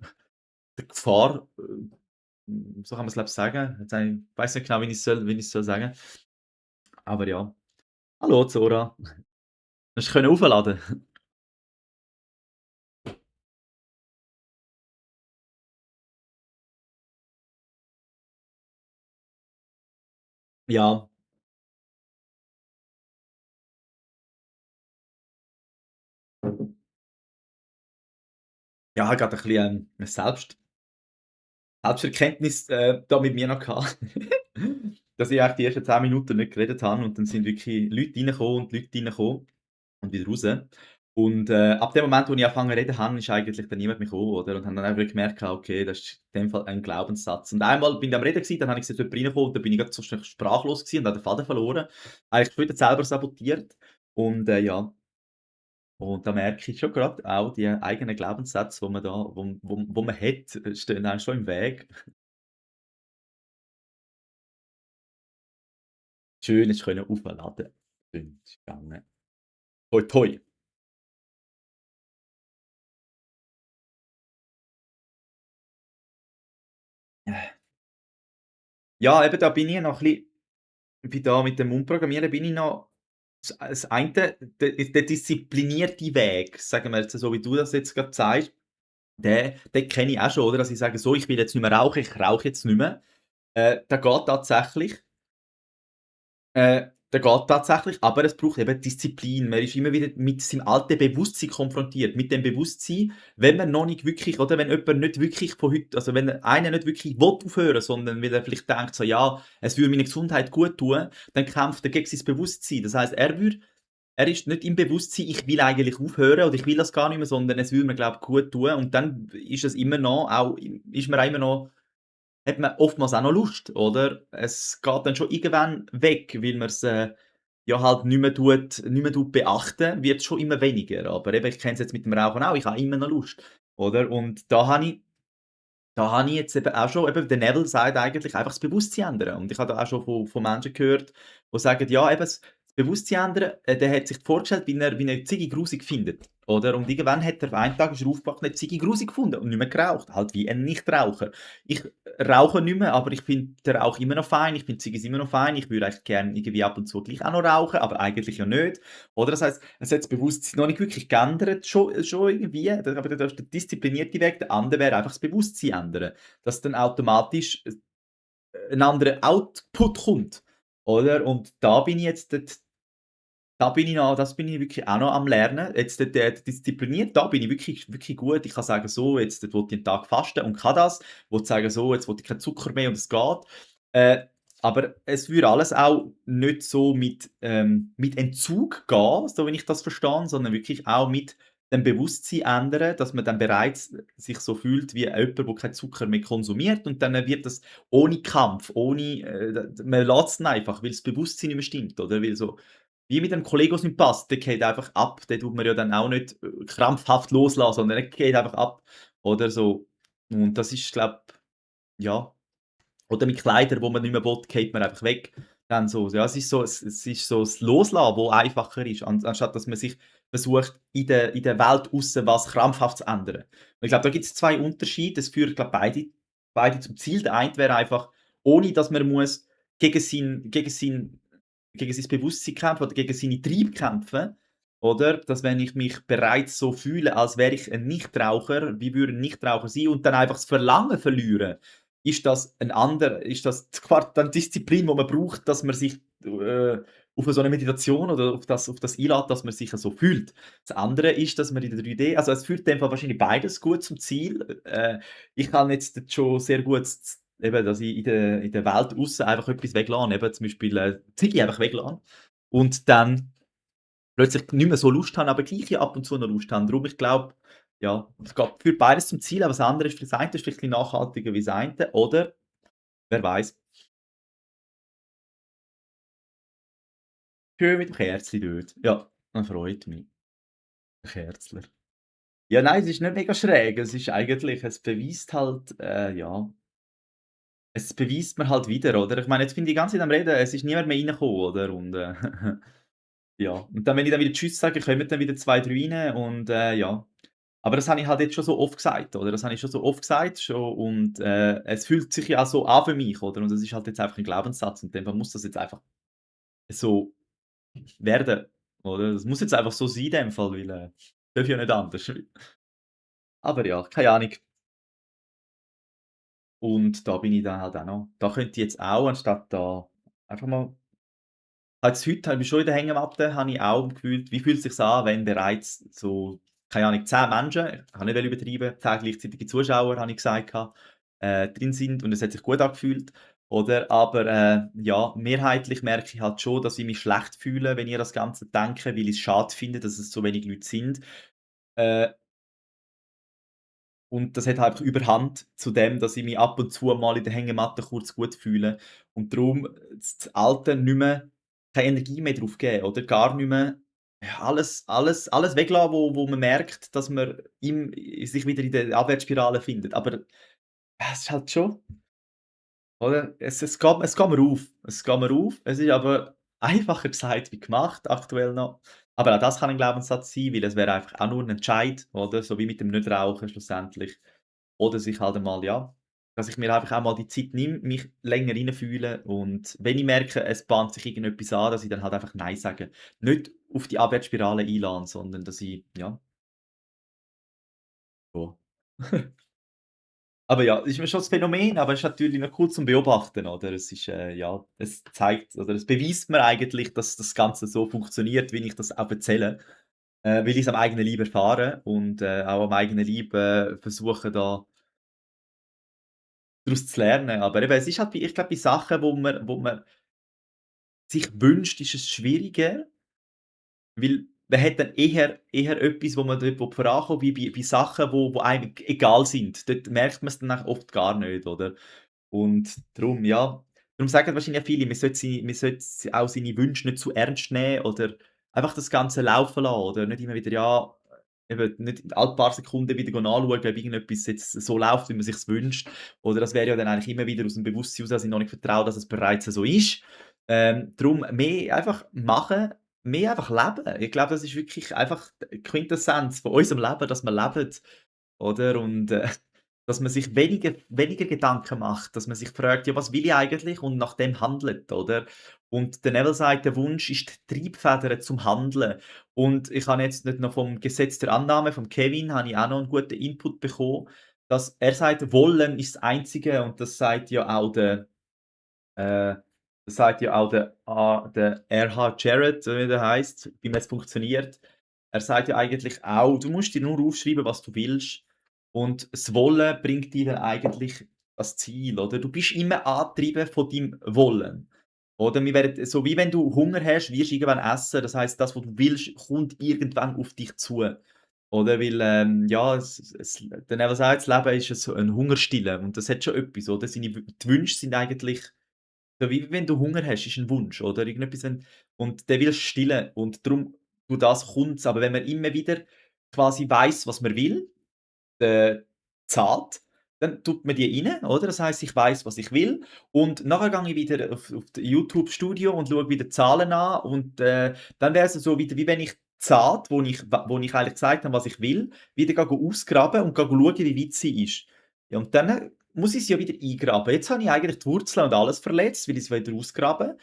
der Gefahr, so kann man's glaube ich sagen. Jetzt habe ich weiss nicht genau, wie ich's soll sagen. Aber ja. Hallo Zora. Hast du aufladen? Ja. Ja, grad ein bisschen, 'ne Selbsterkenntnis, da mit mir noch gehabt, dass ich eigentlich die ersten 10 Minuten nicht geredet habe und dann sind wirklich Leute reingekommen und wieder raus. Und, ab dem Moment, wo ich angefangen zu reden habe, ist eigentlich dann niemand mehr gekommen, oder? Und habe dann einfach gemerkt, okay, das ist in dem Fall ein Glaubenssatz. Und einmal bin ich am Reden gewesen, dann habe ich gesehen, jemand reinkommen und dann bin ich grad so schnell sprachlos gewesen und habe den Faden verloren. Eigentlich wieder selber sabotiert und, ja. Und da merke ich schon grad auch die eigenen Glaubenssätze, wo man hat, stehen einem schon im Weg. Schön hast können aufladen. Schön, ist gegangen. Toi toi. Ja, eben da bin ich noch ein bisschen da mit dem Umprogrammieren bin ich noch das eine, der disziplinierte Weg, sagen wir jetzt so, wie du das jetzt grad sagst, den kenne ich auch schon, oder? Dass ich sage: «So, ich will jetzt nicht mehr rauchen, ich rauche jetzt nicht mehr.» Der geht tatsächlich. Der geht tatsächlich, aber es braucht eben Disziplin. Man ist immer wieder mit seinem alten Bewusstsein konfrontiert. Mit dem Bewusstsein, wenn man noch nicht wirklich oder wenn jemand nicht wirklich von heute also wenn einer nicht wirklich will aufhören, sondern weil er vielleicht denkt so: „Ja, es würde meiner Gesundheit gut tun“, dann kämpft er gegen sein Bewusstsein. Das heisst, er ist nicht im Bewusstsein: „Ich will eigentlich aufhören“ oder „Ich will das gar nicht mehr“, sondern es würde mir, glaube ich, gut tun. Und dann ist es immer noch auch ist man auch immer noch hat man oftmals auch noch Lust, oder? Es geht dann schon irgendwann weg, weil man's, ja halt nicht mehr beachten, wird's schon immer weniger. Aber eben, ich kenne es jetzt mit dem Rauchen auch, ich habe immer noch Lust, oder? Und da habe ich jetzt eben auch schon eben der Neville sagt eigentlich einfach das Bewusstsein ändern. Und ich habe da auch schon von Menschen gehört, die sagen: „Ja, eben das Bewusstsein ändern“, der hat sich vorgestellt, wie er Ziege grusig findet, oder? Und irgendwann hat er einen Tag ist er aufgewacht und hat Ziege grusig gefunden und nicht mehr geraucht, halt wie ein Nichtraucher. Ich rauche nicht mehr, aber ich finde den Rauch immer noch fein, ich finde Ziggis immer noch fein. Ich würde eigentlich gerne irgendwie ab und zu gleich auch noch rauchen, aber eigentlich ja nicht, oder? Das heisst, es hat das Bewusstsein noch nicht wirklich geändert, schon irgendwie, aber da ist der disziplinierte Weg. Der andere wäre einfach das Bewusstsein ändern, dass dann automatisch 'n anderer Output kommt, oder? Und da bin ich noch das bin ich wirklich auch noch am Lernen. Jetzt der diszipliniert, da bin ich wirklich gut. Ich kann sagen: „So, jetzt will ich 'n Tag fasten und kann das.“ Will sagen: „So, jetzt will ich keinen Zucker mehr und es geht.“ Äh, aber es würde alles auch nicht so mit Entzug gehen, so wie ich das verstehe, sondern wirklich auch mit dem Bewusstsein ändern, dass man dann bereits sich so fühlt wie jemand, der keinen Zucker mehr konsumiert und dann wird das ohne Kampf, ohne, man lässt es dann einfach, weil das Bewusstsein nicht mehr stimmt, oder? Weil so wie mit dem Kollegen aus dem Pass, der geht einfach ab. Den tut man ja dann auch nicht, krampfhaft loslassen, sondern der geht einfach ab, oder so. Und das ist, glaube ja oder mit Kleidern, wo man nicht mehr will, geht man einfach weg. Dann so, ja, es ist so das Loslassen, wo einfacher ist, anstatt dass man sich versucht, in der Welt aussen was krampfhaft zu ändern. Und ich glaube, da gibt's 2 Unterschiede. Das führt, glaube beide zum Ziel. Der eine wäre einfach, ohne dass man muss gegen sein Bewusstsein kämpfen oder gegen seine Triebe kämpfen, oder? Dass wenn ich mich bereits so fühle, als wäre ich ein Nichtraucher, wie würde ein Nichtraucher sein und dann einfach das Verlangen verlieren, ist das quasi dann Disziplin, die man braucht, dass man sich, auf so eine Meditation oder auf das einlässt, dass man sich so fühlt. Das andere ist, dass man in der 3D also, es führt in dem Fall wahrscheinlich beides gut zum Ziel. Ich kann jetzt schon sehr gut eben, dass ich in der Welt aussen einfach etwas weglasse, eben zum Beispiel, Ziege einfach weglasse und dann plötzlich nicht mehr so Lust habe, aber gleich ja ab und zu noch Lust habe. Darum, ich glaube, ja, es geht führt beides zum Ziel, aber das andere ist das eine ist vielleicht 'n bisschen nachhaltiger wie das eine, oder wer weiß. Schön mit dem Kerzchen dort. Ja, das freut mich. Der Kerzler. Ja, nein, es ist nicht mega schräg. Es ist eigentlich es beweist halt, ja es beweist mir halt wieder, oder? Ich meine, jetzt bin ich die ganze Zeit am Reden, es ist niemand mehr reingekommen, oder? Und, ja. Und dann, wenn ich dann wieder tschüss sage, kommen dann wieder 2, 3 rein und, ja. Aber das habe ich halt jetzt schon so oft gesagt, oder? Das habe ich schon so oft gesagt schon und, es fühlt sich ja auch so an für mich, oder? Und das ist halt jetzt einfach 'n Glaubenssatz und in dem Fall muss das jetzt einfach so werden, oder? Das muss jetzt einfach so sein in dem Fall, weil, darf ja nicht anders. Aber ja, keine Ahnung. Und da bin ich dann halt auch noch da könnte ich jetzt auch anstatt da einfach mal jetzt heute habe ich schon in der Hängematte habe ich auch gefühlt, wie fühlt es sich an, wenn bereits so, keine Ahnung, 10 Menschen, ich kann nicht übertreiben, 10 gleichzeitige Zuschauer, habe ich gesagt gehabt, drin sind und es hat sich gut angefühlt, oder? Aber, ja, mehrheitlich merke ich halt schon, dass ich mich schlecht fühle, wenn ich an das Ganze denke, weil ich's schade finde, dass es so wenig Leute sind. Äh, und das hat halt einfach Überhand zu dem, dass ich mich ab und zu mal in der Hängematte kurz gut fühle und darum das Alte nicht mehr keine Energie mehr drauf geben oder gar nicht mehr ja, alles weglassen, wo man merkt, dass man sich wieder in der Abwärtsspirale findet. Aber ja, es ist halt schon oder? Es geht mir auf. Es geht mir auf. Es ist aber einfacher gesagt wie gemacht aktuell noch. Aber auch das kann ein Glaubenssatz sein, weil es wäre einfach auch nur 'n Entscheid, oder? So wie mit dem Nichtrauchen schlussendlich. Oder sich halt einmal ja, dass ich mir einfach auch mal die Zeit nehme, mich länger reinfühle und wenn ich merke, es bahnt sich irgendetwas an, dass ich dann halt einfach „Nein“ sage. Nicht auf die Abwärtsspirale einladen, sondern dass ich ja, so. Aber ja, ist mir schon das Phänomen, aber es ist natürlich noch cool zum Beobachten, oder? Es ist, ja, es zeigt oder es beweist mir eigentlich, dass das Ganze so funktioniert, wie ich das auch erzähle, weil ich's am eigenen Leib erfahre und, auch am eigenen Leib, versuche, da daraus zu lernen. Aber eben, es ist halt ich glaube, bei Sachen, wo man sich wünscht, ist es schwieriger, weil man hat dann eher etwas, wo man dort vorankommen will, wie bei Sachen, wo einem egal sind. Dort merkt man's dann auch oft gar nicht, oder? Und darum, ja, darum sagen wahrscheinlich auch viele, man sollte auch seine Wünsche nicht zu ernst nehmen oder einfach das Ganze laufen lassen oder nicht immer wieder, ja, eben nicht alle paar Sekunden wieder nachschauen, ob irgendetwas jetzt so läuft, wie man sich's wünscht. Oder das wäre ja dann eigentlich immer wieder aus dem Bewusstsein heraus, dass ich noch nicht vertraue, dass es bereits so ist. Darum mehr einfach machen, mehr einfach leben. Ich glaube, das ist wirklich einfach die Quintessenz von unserem Leben, dass wir leben, oder? Und, dass man sich weniger Gedanken macht, dass man sich fragt: „Ja, was will ich eigentlich?“ und nach dem handelt, oder? Und der Neville sagt, der Wunsch ist die Triebfeder zum Handeln. Und ich habe jetzt nicht noch vom Gesetz der Annahme vom Kevin habe ich auch noch 'n guten Input bekommen, dass er sagt: „Wollen ist das Einzige“ und äh, das sagt ja auch der R.H. Jarrett, wie der heisst, wie es funktioniert. Er sagt ja eigentlich auch: „Du musst dir nur aufschreiben, was du willst und das Wollen bringt dir dann eigentlich das Ziel“, oder? Du bist immer angetrieben von deinem Wollen, oder? Wir werden so wie wenn du Hunger hast, wirst du irgendwann essen. Das heisst, das, was du willst, kommt irgendwann auf dich zu, oder? Weil, ja, der Neville sagt, das Leben ist so ein Hungerstille und das hat schon etwas, oder? Die Wünsche sind eigentlich so wie wenn du Hunger hast, ist 'n Wunsch, oder? Irgendetwas, wenn und den willst du stillen und darum durch das kommt's. Aber wenn man immer wieder quasi weiss, was man will, zahlt, dann tut man die rein, oder? Das heisst, ich weiss, was ich will und nachher gehe ich wieder auf d YouTube Studio und schaue wieder Zahlen an und, dann wär's so wieder, wie wenn ich die Saat, wo ich eigentlich gesagt habe, was ich will, wieder ausgraben und schauen, wie weit sie ist. Ja, und dann muss ich sie ja wieder eingraben. Jetzt habe ich eigentlich die Wurzeln und alles verletzt, weil ich's wieder ausgraben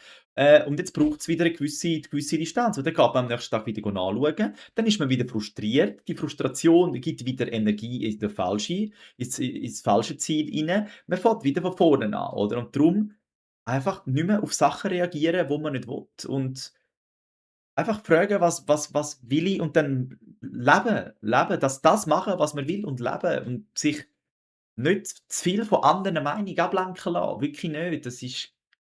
und jetzt braucht's wieder eine gewisse Distanz. Und dann geht man am nächsten Tag wieder nachschauen, dann ist man wieder frustriert. Die Frustration gibt wieder Energie ins falsche Ziel rein. Man fängt wieder von vorne an, oder? Und darum einfach nicht mehr auf Sachen reagieren, wo man nicht will. Und einfach fragen, was will ich und dann leben, das machen, was man will und leben und sich nicht zu viel von anderen Meinungen ablenken lassen, wirklich nicht.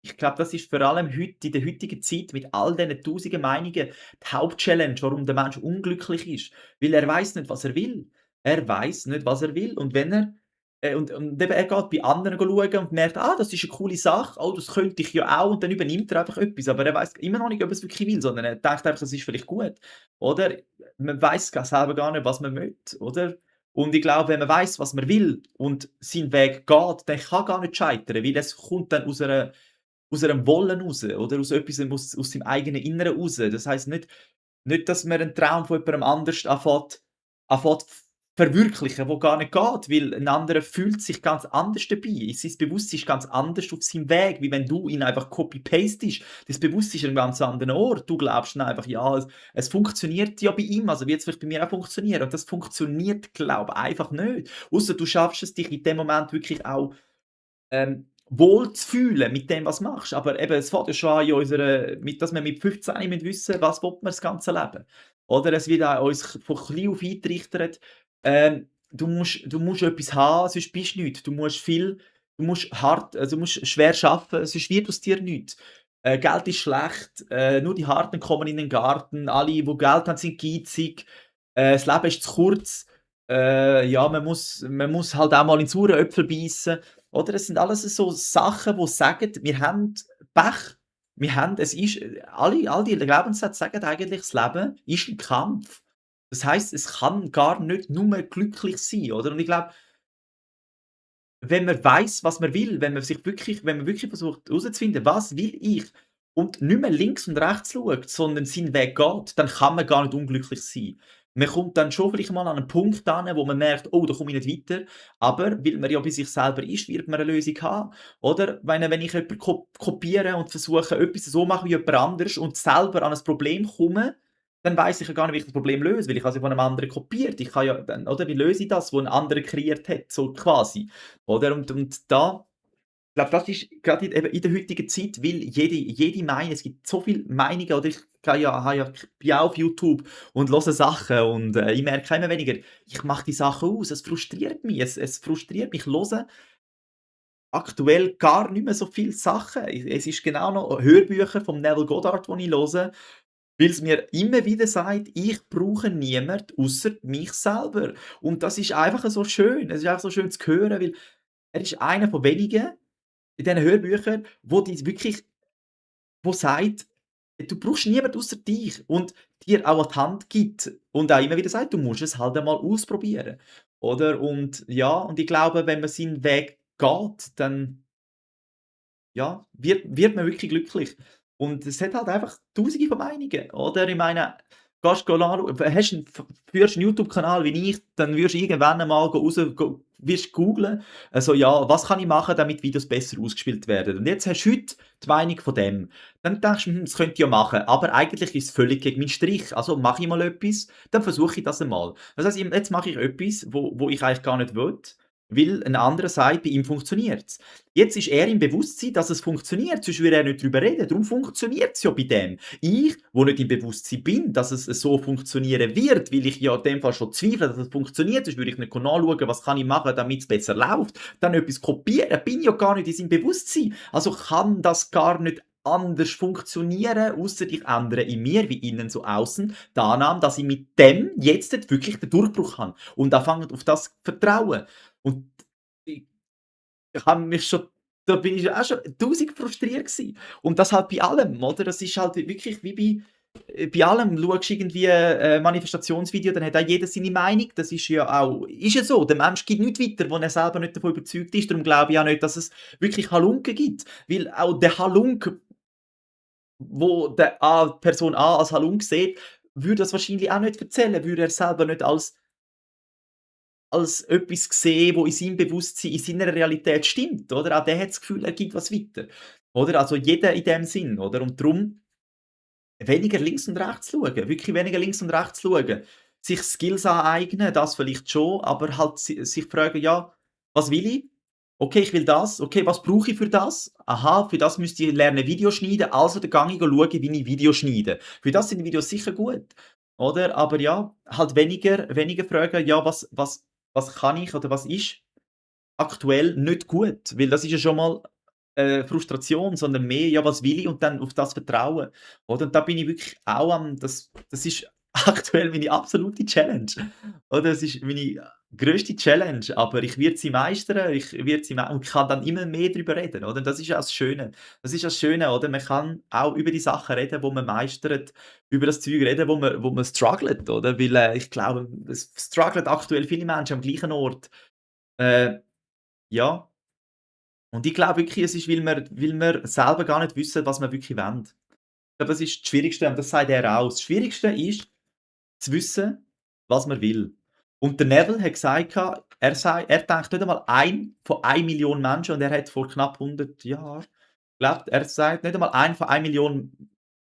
Ich glaube, das ist vor allem heute in der heutigen Zeit mit all diesen tausenden Meinungen die Hauptchallenge, warum der Mensch unglücklich ist, weil er weiß nicht, was er will. Er weiß nicht, was er will und wenn er und eben er geht bei anderen schauen und merkt: „Ah, das ist eine coole Sache. Oh, das könnte ich ja auch.“ Und dann übernimmt er einfach etwas, aber er weiß immer noch nicht, ob er es wirklich will, sondern er denkt einfach, es ist vielleicht gut, oder? Man weiß selber gar nicht, was man will, oder? Und ich glaube, wenn man weiß, was man will und seinen Weg geht, dann kann gar nicht scheitern, weil es kommt dann aus einem Wollen raus oder aus etwas aus seinem eigenen Inneren raus. Das heisst nicht, dass man einen Traum von jemandem anders anfängt verwirklichen, wo gar nicht geht, weil ein anderer fühlt sich ganz anders dabei. Sein Bewusstsein ist ganz anders auf seinem Weg, wie wenn du ihn einfach copy-pastest. Dein Bewusstsein ist an 'nem ganz anderen Ort. Du glaubst dann einfach: „Ja, es funktioniert ja bei ihm, also wird's vielleicht bei mir auch funktionieren.“ Und das funktioniert, glaube einfach nicht. Ausser du schaffst es, dich in dem Moment wirklich auch wohl zu fühlen mit dem, was du machst. Aber eben, es fängt ja schon an in unserer dass wir mit 15 wissen, was will man das ganze Leben. Oder es wird auch uns von klein auf eingetrichtert, du musst etwas haben, sonst bist du nichts. Du musst hart du musst schwer arbeiten, sonst wird aus dir nichts. Geld ist schlecht, nur die Harten kommen in den Garten, alle, die Geld haben, sind geizig, das Leben ist zu kurz. Ja, man muss halt auch mal in sauren Äpfel beißen. Oder? Es sind alles so Sachen, die sagen, wir haben Pech. Wir haben es ist all die Glaubenssätze sagen eigentlich, das Leben ist 'n Kampf. Das heisst, es kann gar nicht nur glücklich sein, oder? Und ich glaube, wenn man weiss, was man will, wenn man wirklich versucht herauszufinden: „Was will ich?“ und nicht mehr links und rechts schaut, sondern seinen Weg geht, dann kann man gar nicht unglücklich sein. Man kommt dann schon vielleicht mal an einen Punkt an, wo man merkt: „Oh, da komme ich nicht weiter“, aber weil man ja bei sich selber ist, wird man 'ne Lösung haben, oder? Wenn ich jemanden kopiere und versuche, etwas so machen wie jemand anders und selber an ein Problem komme, dann weiss ich ja gar nicht, wie ich das Problem löse, weil ich habe es ja von 'nem anderen kopiert. Ich kann ja dann oder wie löse ich das, wo 'n anderer kreiert hat, so quasi, oder? Und da ich glaube, das ist grade eben in der heutigen Zeit, weil jede Meinung es gibt so viele Meinungen oder ich gehe ja habe ja bin ja auf YouTube und höre Sachen und, ich merke immer weniger, ich mache die Sachen aus, es frustriert mich. Es frustriert mich. Ich höre aktuell gar nicht mehr so viele Sachen. Es ist genau noch Hörbücher vom Neville Goddard, die ich höre, weil's mir immer wieder sagt: „Ich brauche niemand ausser mich selber.“ Und das ist einfach so schön. Es ist einfach so schön zu hören, weil er ist einer von wenigen in diesen Hörbüchern, wo sagt: „Du brauchst niemand ausser dich“ und dir auch an die Hand gibt und auch immer wieder sagt: „Du musst es halt einmal ausprobieren.“ Oder? Und ja, und ich glaube, wenn man seinen Weg geht, dann ja, wird man wirklich glücklich. Und es hat halt einfach Tausende von Meinungen, oder? Ich meine, gehst anschauen hast 'n führst 'n YouTube-Kanal wie ich, dann wirst du irgendwann einmal wirst googeln, also: „Ja, was kann ich machen, damit Videos besser ausgespielt werden?“ Und jetzt hast du heute die Meinung von dem. Dann denkst du: das könnte ich ja machen“, aber eigentlich ist es völlig gegen meinen Strich. Also mache ich mal etwas, dann versuche ich das einmal. Das heisst, jetzt mache ich etwas, wo ich eigentlich gar nicht will, weil ein anderer sagt, bei ihm funktioniert's. Jetzt ist er im Bewusstsein, dass es funktioniert, sonst würde er nicht drüber reden. Darum funktioniert's ja bei dem. Ich, wo nicht im Bewusstsein bin, dass es so funktionieren wird, weil ich ja in dem Fall schon zweifle, dass es funktioniert, sonst würde ich nicht nachschauen, was kann ich machen, damit es besser läuft, dann etwas kopieren, bin ja gar nicht in seinem Bewusstsein. Also kann das gar nicht anders funktionieren, ausser ich ändere in mir, wie innen so außen, die Annahme, dass ich mit dem jetzt wirklich den Durchbruch habe und anfange auf das zu vertrauen. Und ich habe mich schon da bin ich auch schon tausend frustriert gsi. Und das halt bei allem, oder? Das ist halt wirklich wie bei allem. Schaust irgendwie, Manifestationsvideo, dann hat auch jeder seine Meinung. Das ist ja so. Der Mensch gibt nichts weiter, wo er selber nicht davon überzeugt ist. Darum glaube ich auch nicht, dass es wirklich Halunken gibt. Weil auch der Halunk, wo der Person A als Halunk sieht, würde das wahrscheinlich auch nicht erzählen, würde er selber nicht als etwas gesehen, wo in seinem Bewusstsein, in seiner Realität stimmt, oder? Auch der hat das Gefühl, er gibt was weiter, oder? Also jeder in dem Sinn, oder? Und darum weniger links und rechts schauen, wirklich weniger links und rechts schauen. Sich Skills aneignen, das vielleicht schon, aber halt sich fragen: „Ja, was will ich? Okay, ich will das. Okay, was brauche ich für das? Aha, für das müsste ich lernen Video schneiden, also dann gehe ich schauen, wie ich Video schneide.“ Für das sind die Videos sicher gut, oder? Aber ja, halt weniger fragen: „Ja, was kann ich oder was ist aktuell nicht gut?“ Weil das ist ja schon mal, Frustration, sondern mehr: „Ja, was will ich?“ und dann auf das vertrauen, oder? Und da bin ich wirklich auch das ist aktuell meine absolute Challenge, oder? Es ist meine grösste Challenge, aber ich werde sie meistern, ich werde sie und kann dann immer mehr darüber reden, oder? Das ist ja das Schöne. Das ist das Schöne, oder? Man kann auch über die Sachen reden, wo man meistert, über das Zeug reden, wo man struggelt, oder? Weil, ich glaube, es strugglen aktuell viele Menschen am gleichen Ort. Äh, ja. Und ich glaube wirklich, es ist, weil wir selber gar nicht wissen, was wir wirklich wollen. Ich glaube, das ist das Schwierigste und das sagt er auch. Das Schwierigste ist, zu wissen, was man will. Und der Neville hat gesagt, er denkt nicht einmal ein von 1 Million Menschen und er hat vor knapp 100 Jahren gelebt. Er sagt, nicht einmal ein von 1 Million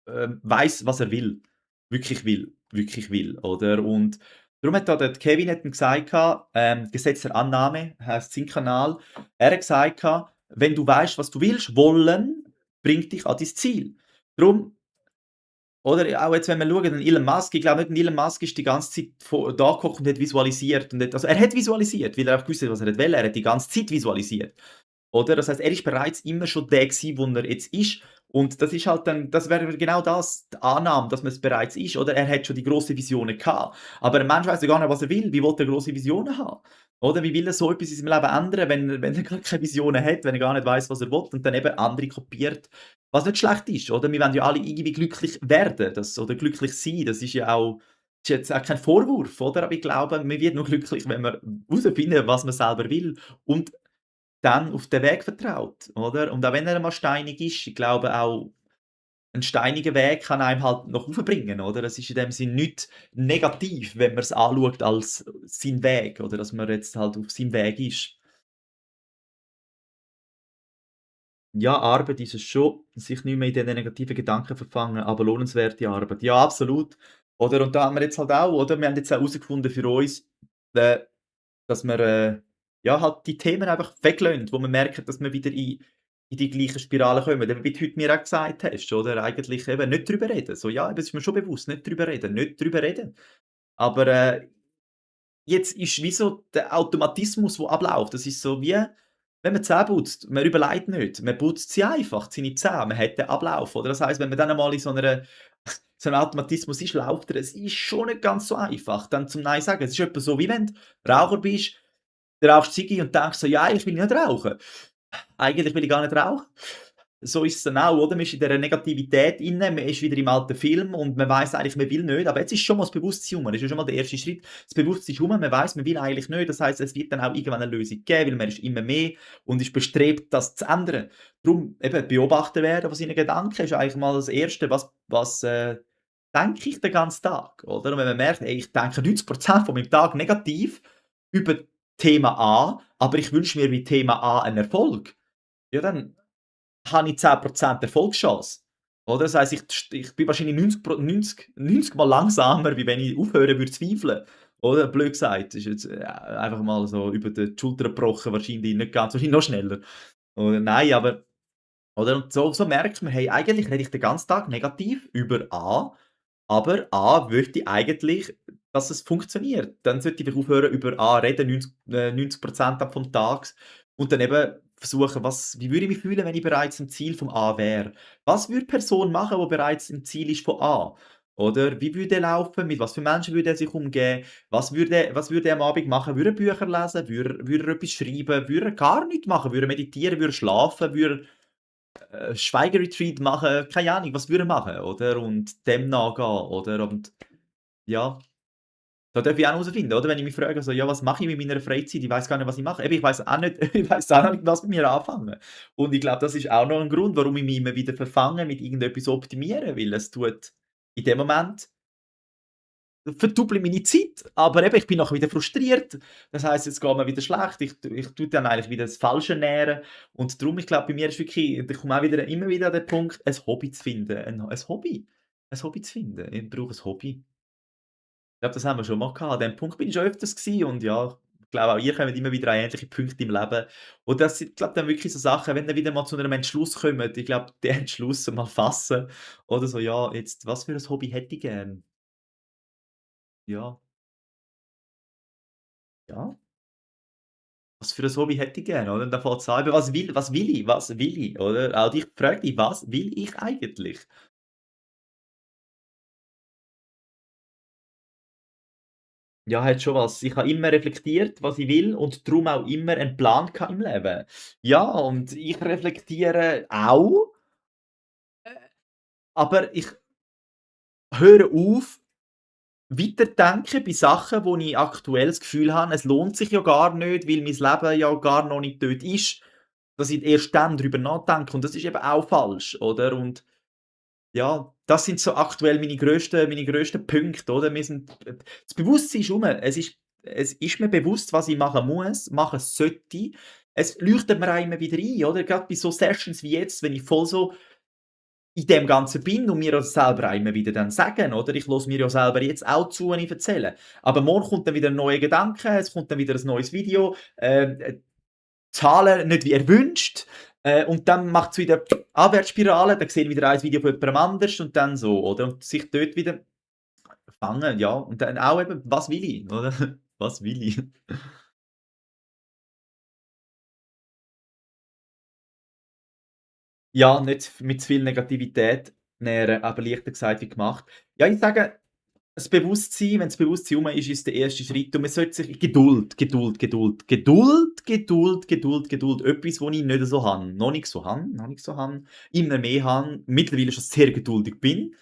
weiß, was er wirklich will, oder? Und darum hat da der Kevin hat ihm gesagt, Gesetz der Annahme heisst sein Kanal. Er hat gesagt, wenn du weißt, was du willst, wollen bringt dich an dein Ziel. Darum oder auch jetzt, wenn wir schauen, den Elon Musk, ich glaube nicht, der Elon Musk ist die ganze Zeit da gehockt und hat visualisiert und hat also er hat visualisiert, weil er auch gewusst hat, was er will. Er hat die ganze Zeit visualisiert. Oder? Das heißt, er ist bereits immer schon der gsi, wo er jetzt ist. Und das ist halt dann das wäre genau das, die Annahme, dass man es bereits ist, oder? Er hat schon die grossen Visionen gehabt. Aber ein Mensch weiss ja gar nicht, was er will. Wie will er grosse Visionen haben? Oder? Wie will er so etwas in seinem Leben ändern, wenn er gar keine Visionen hat, wenn er gar nicht weiss, was er will und dann eben andere kopiert, was nicht schlecht ist, oder? Wir wollen ja alle irgendwie glücklich werden, oder glücklich sein. Das ist ja auch ist jetzt auch kein Vorwurf, oder? Aber ich glaube, man wird nur glücklich, wenn man herausfinden, was man selber will und dann auf den Weg vertraut, oder? Und auch wenn er mal steinig ist, ich glaube auch, ein steiniger Weg kann einem halt nach oben bringen, oder? Es ist in dem Sinn nicht negativ, wenn man es anschaut als sein Weg oder dass man jetzt halt auf seinem Weg ist. Ja, Arbeit ist es schon, sich nicht mehr in diesen negativen Gedanken verfangen, aber lohnenswerte Arbeit. Ja, absolut. Oder? Und da haben wir jetzt halt auch, oder? Wir haben jetzt auch herausgefunden für uns, äh, dass wir, ja, halt die Themen einfach weglassen, wo wir merken, dass wir wieder in die gleiche Spirale kommen. Eben wie du heute mir auch gesagt hast, oder? Eigentlich eben nicht drüber reden. So, ja, das ist mir schon bewusst, nicht drüber reden, nicht drüber reden. Aber, jetzt ist wie so der Automatismus, der abläuft. Das ist so wie, wenn man die Zähne putzt. Man überlegt nicht. Man putzt sie einfach, seine Zähne. Man hat den Ablauf, oder? Das heisst, wenn man dann einmal in so 'nem Automatismus ist, läuft er. Es ist schon nicht ganz so einfach, dann zum Nein sagen. Es ist etwa so, wie wenn du Raucher bist, du rauchst Ziggel und denkst so: „Ja, ich will nicht rauchen. Eigentlich will ich gar nicht rauchen.“ So ist es dann auch, oder? Man ist in dieser Negativität inne, man ist wieder im alten Film und man weiss eigentlich, man will nicht. Aber jetzt ist schon mal das Bewusstsein rum. Das ist ja schon mal der erste Schritt. Das Bewusstsein ist rum, man weiss, man will eigentlich nicht. Das heisst, es wird dann auch irgendwann 'ne Lösung geben, weil man ist immer mehr und ist bestrebt, das zu ändern. Darum eben beobachten werden von seinen Gedanken ist eigentlich mal das Erste, was denke ich den ganzen Tag, oder? Und wenn man merkt: „Ey, ich denke 90% von meinem Tag negativ über Thema A, aber ich wünsche mir bei Thema A einen Erfolg“, ja, dann habe ich 10% Erfolgschance. Oder? Das heisst, ich bin wahrscheinlich 90 Mal langsamer, wie wenn ich aufhören würde zu zweifeln. Oder? Blöd gesagt, ist jetzt, einfach mal so über die Schulter gebrochen, wahrscheinlich nicht ganz, wahrscheinlich noch schneller. Oder nein, aber oder? Und so merkt man: „Hey, eigentlich rede ich den ganzen Tag negativ über A, aber A möchte eigentlich, dass es funktioniert. Dann sollte ich aufhören, über A reden, 90% ab vom Tags und dann eben versuchen, wie würde ich mich fühlen, wenn ich bereits im Ziel vom A wäre? Was würde die Person machen, die bereits im Ziel ist von A? Oder wie würde er laufen? Mit was für Menschen würde er sich umgeben? Was würde er am Abend machen? Würde er Bücher lesen? Würde er etwas schreiben? Würde er gar nichts machen? Würde er meditieren? Würde er schlafen? Würde er Schweigeretreat machen? Keine Ahnung, was würde er machen, oder? Und dem nachgehen, oder? Und ja, da darf ich auch noch herausfinden, oder? Wenn ich mich frage, so: „Ja, was mache ich mit meiner Freizeit? Ich weiss gar nicht, was ich mache.“ Eben, ich weiss auch nicht ich weiss auch noch nicht, was mit mir anfangen. Und ich glaube, das ist auch noch 'n Grund, warum ich mich immer wieder verfange mit irgendetwas optimieren, weil es tut in dem Moment verdopple meine Zeit, aber eben, ich bin nachher wieder frustriert. Das heisst, es geht mir wieder schlecht. Ich tue dann eigentlich wieder das Falsche nähren und darum, ich glaube, bei mir ist wirklich ich komme auch wieder immer wieder an den Punkt, ein Hobby zu finden, ein Hobby zu finden. Ich brauche ein Hobby. Ich glaube, das haben wir schon mal gehabt. An dem Punkt bin ich schon öfters gewesen und ja, ich glaube auch ihr kommt immer wieder an ähnliche Punkte im Leben. Und das sind, glaube dann wirklich so Sachen, wenn ihr wieder mal zu einem Entschluss kommt, ich glaube, den Entschluss mal fassen oder so: „Ja, jetzt, was für ein Hobby hätte ich gern?“ Ja, ja. Was für 'n Hobby hätte ich gern, oder? Und dann fängt's an, eben, was will ich, oder? Auch dich frag dich: „Was will ich eigentlich?“ Ja, hat schon was. Ich habe immer reflektiert, was ich will und darum auch immer einen Plan gehabt im Leben. Ja, und ich reflektiere auch, aber ich höre auf, weiterdenken bei Sachen, wo ich aktuell das Gefühl habe, es lohnt sich ja gar nicht, weil mein Leben ja gar noch nicht dort ist, dass ich erst dann drüber nachdenke und das ist eben auch falsch, oder? Und ja, das sind so aktuell meine grössten Punkte, oder? Das Bewusstsein ist rum. Es ist mir bewusst, was ich machen muss, machen sollte. Es leuchtet mir auch immer wieder ein, oder? Grad bei so Sessions wie jetzt, wenn ich voll so in dem Ganzen bin und mir das selber auch immer wieder dann sagen, oder? Ich höre mir ja selber jetzt auch zu, wenn ich erzähle. Aber morgen kommt dann wieder 'n neuer Gedanke, es kommt dann wieder ein neues Video, Zahlen nicht wie erwünscht, und dann macht's wieder Abwärtsspirale, dann sehe ich wieder ein Video von jemandem anders und dann so, oder? Und sich dort wieder fangen, ja. Und dann auch eben, was will ich, oder? Was will ich? Ja, nicht mit zu viel Negativität nähren, aber leichter gesagt wie gemacht. Ja, ich sage, das Bewusstsein, wenn das Bewusstsein rum ist, ist der erste Schritt und man sollte sich Geduld, Geduld, Geduld, Geduld, Geduld, Geduld, Geduld, etwas, wo ich nicht so habe, noch nicht so habe, immer mehr habe, mittlerweile schon sehr geduldig bin.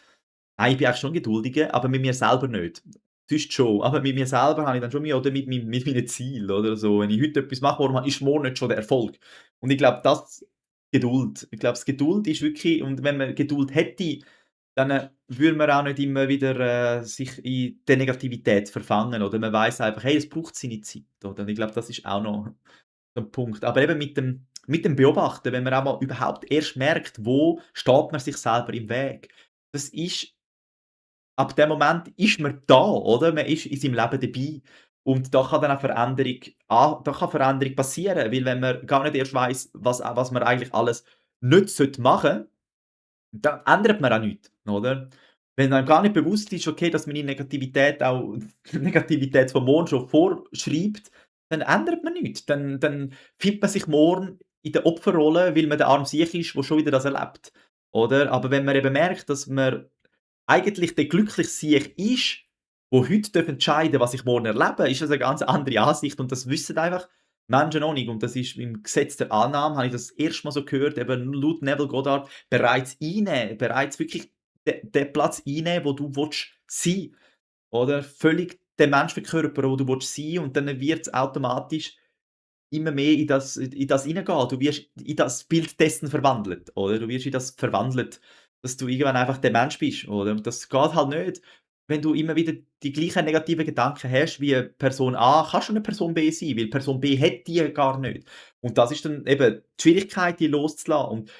Nein, ich bin eigentlich schon geduldiger, aber mit mir selber nicht. Sonst schon, aber mit mir selber habe ich dann schon Mühe oder mit meinen Zielen oder so. Wenn ich heute etwas mache, warum ist morgen nicht schon der Erfolg? Und ich glaube, das Geduld. Ich glaube, das Geduld ist wirklich und wenn man Geduld hätte, dann, würde man auch nicht immer wieder, sich in der Negativität verfangen, oder? Man weiss einfach: „Hey, es braucht seine Zeit“, oder? Und ich glaube, das ist auch noch so 'n Punkt. Aber eben mit dem Beobachten, wenn man auch mal überhaupt erst merkt, wo steht man sich selber im Weg. Das ist ab dem Moment ist man da, oder? Man ist in seinem Leben dabei. Und da kann dann auch Veränderung passieren, weil wenn man gar nicht erst weiss, was man eigentlich alles nicht machen sollte, dann ändert man auch nichts, oder? Wenn einem gar nicht bewusst ist, okay, dass meine Negativität auch die Negativität vom morgen schon vorschreibt, dann ändert man nichts. Dann findet man sich morgen in der Opferrolle, weil man der arme Siech ist, der schon wieder das erlebt, oder? Aber wenn man eben merkt, dass man eigentlich der glückliche Siech ist, wo heute entscheiden darf, was ich morgen erlebe, ist das eine ganz andere Ansicht und das wissen einfach Menschen noch nicht. Und das ist im Gesetz der Annahme, habe ich das erste Mal so gehört, eben laut Neville Goddard, bereits einnehmen, bereits wirklich den Platz einnehmen, wo du willst sein, oder? Völlig den Mensch verkörpern, wo du willst sein und dann wird es automatisch immer mehr in das hineingehen. Du wirst in das Bild dessen verwandelt, oder? Du wirst in das verwandelt, dass du irgendwann einfach der Mensch bist, oder? Und das geht halt nicht, wenn du immer wieder die gleichen negativen Gedanken hast wie Person A, kannst du nicht Person B sein, weil Person B hat die gar nicht. Und das ist dann eben die Schwierigkeit, die loszulassen und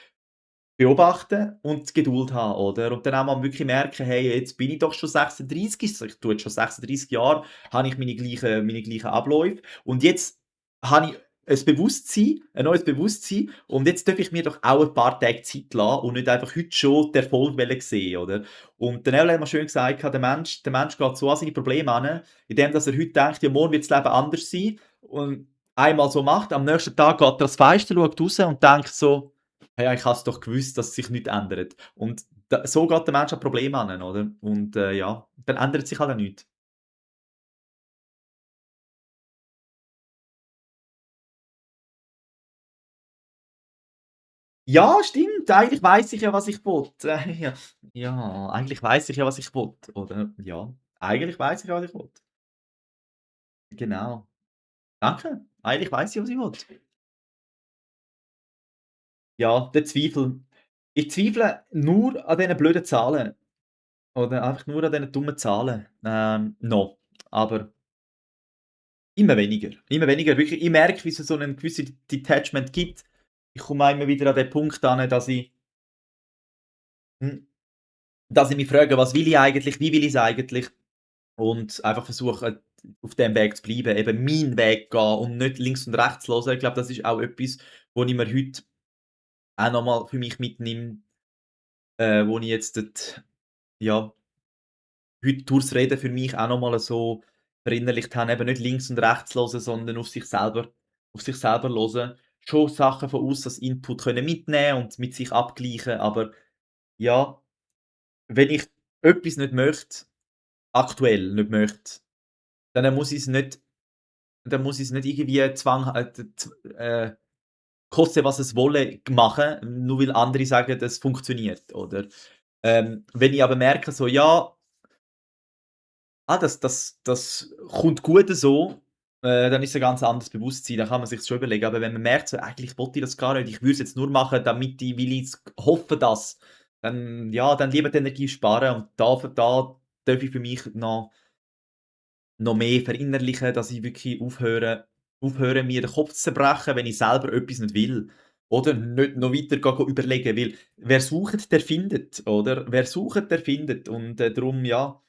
beobachten und Geduld haben, oder? Und dann auch mal wirklich merken: «Hey, jetzt bin ich doch schon 36, ich tue jetzt schon 36 Jahre, habe ich meine gleichen Abläufe und jetzt habe ich ein neues Bewusstsein und jetzt darf ich mir doch auch ein paar Tage Zeit lassen und nicht einfach heute schon den Erfolg sehen, oder?» Und der Neville hat mal schön gesagt, der Mensch geht so an seine Probleme an, indem dass er heute denkt: «Ja, morgen wird das Leben anders sein.» Und einmal so macht, am nächsten Tag geht er ans Fenster, schaut raus und denkt so: «Ja, ich habe es doch gewusst, dass sich nichts ändert.» Und so geht der Mensch an Probleme an, oder? Und, ja, dann ändert sich halt auch nichts. Ja, stimmt, eigentlich weiss ich ja, was ich will. Ja. Ja, eigentlich weiss ich ja, was ich will, oder? Ja, eigentlich weiss ich ja, was ich will. Genau. Danke. Eigentlich weiss ich, was ich will. Ja, der Zweifel. Ich zweifle nur an diesen blöden Zahlen oder einfach nur an diesen dummen Zahlen, noch. Aber immer weniger. Immer weniger. Wirklich, ich merke, wie es so 'nen gewissen Detachment gibt. Ich komme auch immer wieder an den Punkt an, hm, dass ich mich frage: «Was will ich eigentlich? Wie will ich's eigentlich?» Und einfach versuche, auf dem Weg zu bleiben, eben meinen Weg gehen und nicht links und rechts hören. Ich glaube, das ist auch etwas, wo ich mir heute auch noch mal für mich mitnehme, wo ich jetzt ja, heute durchs Reden für mich auch noch mal so verinnerlicht habe, eben nicht links und rechts hören, sondern auf sich selber hören. Schon Sachen von aussen als Input können mitnehmen und mit sich abgleichen, aber ja, wenn ich etwas nicht möchte, aktuell nicht möchte, dann muss ich's nicht dann muss ich's nicht irgendwie koste was es wolle machen, nur weil andere sagen, das funktioniert, oder? Wenn ich aber merke so: «Ja, das kommt gut so, dann ist es ein ganz anderes Bewusstsein, dann kann man sich's schon überlegen. Aber wenn man merkt so: «Eigentlich wollte ich das gar nicht, ich würde es jetzt nur machen, damit ich weil ich jetzt hoffe, dass», dann ja, dann lieber die Energie sparen und da darf ich für mich noch mehr verinnerlichen, dass ich wirklich aufhöre, mir den Kopf zu zerbrechen, wenn ich selber etwas nicht will. Oder nicht noch weiter überlegen, weil wer sucht, der findet, oder? Wer sucht, der findet und, darum, ja,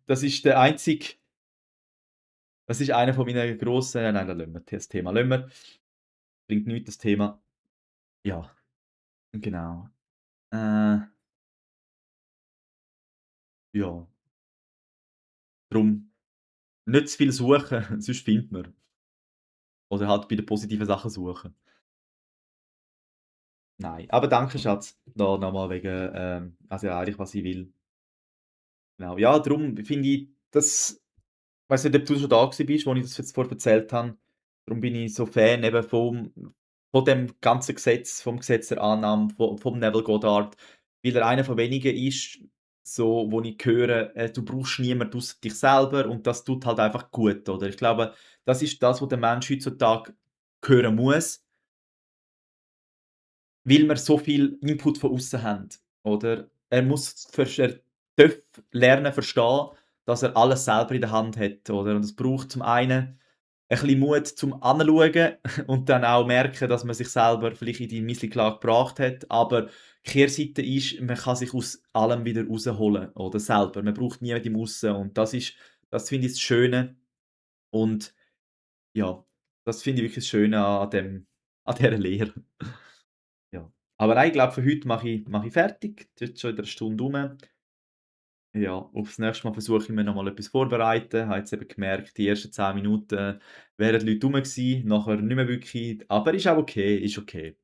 das ist der einzige das ist einer von meinen grossen nein, da lassen wir das Thema lassen wir. Bringt nichts, das Thema. Ja, genau. Äh, ja, drum nicht zu viel suchen, sonst findet man. Oder halt bei den positiven Sachen suchen. Nein, aber danke Schatz, da noch mal wegen, also ja, eigentlich, was ich will. Genau. Ja, darum finde ich das weiss nicht, ob du schon da gewesen bist, wo ich das jetzt vorher erzählt habe. Darum bin ich so Fan eben von dem ganzen Gesetz, vom Gesetz der Annahme, vom Neville Goddard, weil er einer von wenigen ist, so, wo ich höre, du brauchst niemanden ausser dich selber und das tut halt einfach gut, oder? Ich glaube, das ist das, was der Mensch heutzutage hören muss, weil wir so viel Input von aussen haben, oder? Er darf lernen verstehen, dass er alles selber in der Hand hat, oder? Und es braucht zum einen bisschen Mut zum Anschauen und dann auch merken, dass man sich selber vielleicht in die Missli-Lage gebracht hat. Aber die Kehrseite ist, man kann sich aus allem wieder rausholen, oder, selber. Man braucht niemanden im Aussen und das finde ich das Schöne und ja, das finde ich wirklich das Schöne an dieser Lehre. Ja. Aber nein, ich glaube, für heute mache ich fertig. Es ist jetzt schon wieder 'ne Stunde rum. Ja, aufs nächste Mal versuche ich mir noch mal etwas vorbereiten. Habe jetzt eben gemerkt, die ersten 10 Minuten wären die Leute rum gewesen, nachher nicht mehr wirklich. Aber ist auch okay, ist okay,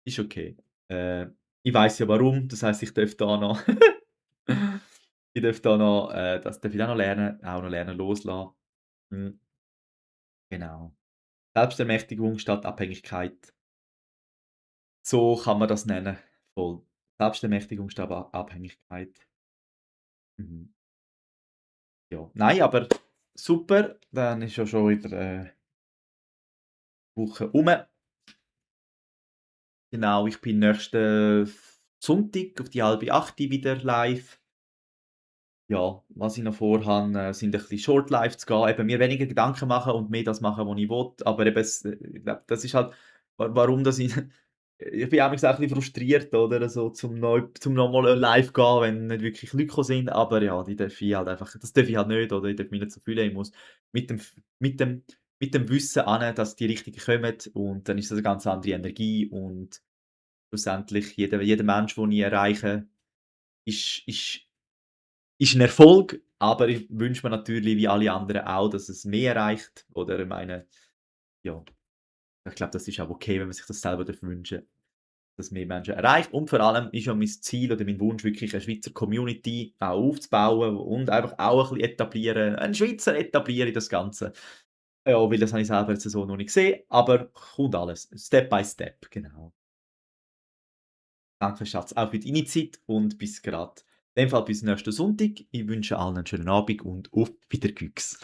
ist okay. Äh, ich weiss ja warum, das heisst, ich darf da noch ich darf da noch das darf ich auch noch lernen loslassen. Mhm, genau. Selbstermächtigung statt Abhängigkeit. So kann man das nennen. Voll. Selbstermächtigung statt Abhängigkeit. Mhm. Ja. Nein, aber super, dann ist ja schon wieder, Woche um. Genau, ich bin nächsten Sonntag auf die 7:30 wieder live. Ja, was ich noch vorhabe, sind ein bisschen short live zu gehen, eben mir weniger Gedanken machen und mehr das machen, was ich will. Aber eben ich glaube, das ist halt warum dass ich ich bin manchmal auch ein bisschen frustriert, oder, so zum noch mal live gehen, wenn nicht wirklich Leute gekommen sind. Aber ja, die darf ich halt einfach das darf ich halt nicht, oder? Ich darf mich nicht so fühlen. Ich muss mit dem mit dem mit dem Wissen an, dass die Richtigen kommen und dann ist das eine ganz andere Energie und schlussendlich jeder Mensch, den ich erreiche, ist ist 'n Erfolg, aber ich wünsche mir natürlich wie alle anderen auch, dass es mehr erreicht oder ich meine, ja, ich glaube, das ist auch okay, wenn man sich das selber wünschen darf, dass mehr Menschen erreicht und vor allem ist ja mein Ziel oder mein Wunsch wirklich 'ne Schweizer Community auch aufzubauen und einfach auch ein bisschen etablieren, einen Schweizer etablieren in das Ganze. Ja, weil das habe ich selber jetzt so noch nicht gesehen, aber kommt alles, Step by Step, genau. Danke Schatz, auch für deine Zeit und bis grad. In dem Fall bis nächsten Sonntag. Ich wünsche allen einen schönen Abend und auf Wiedergüks.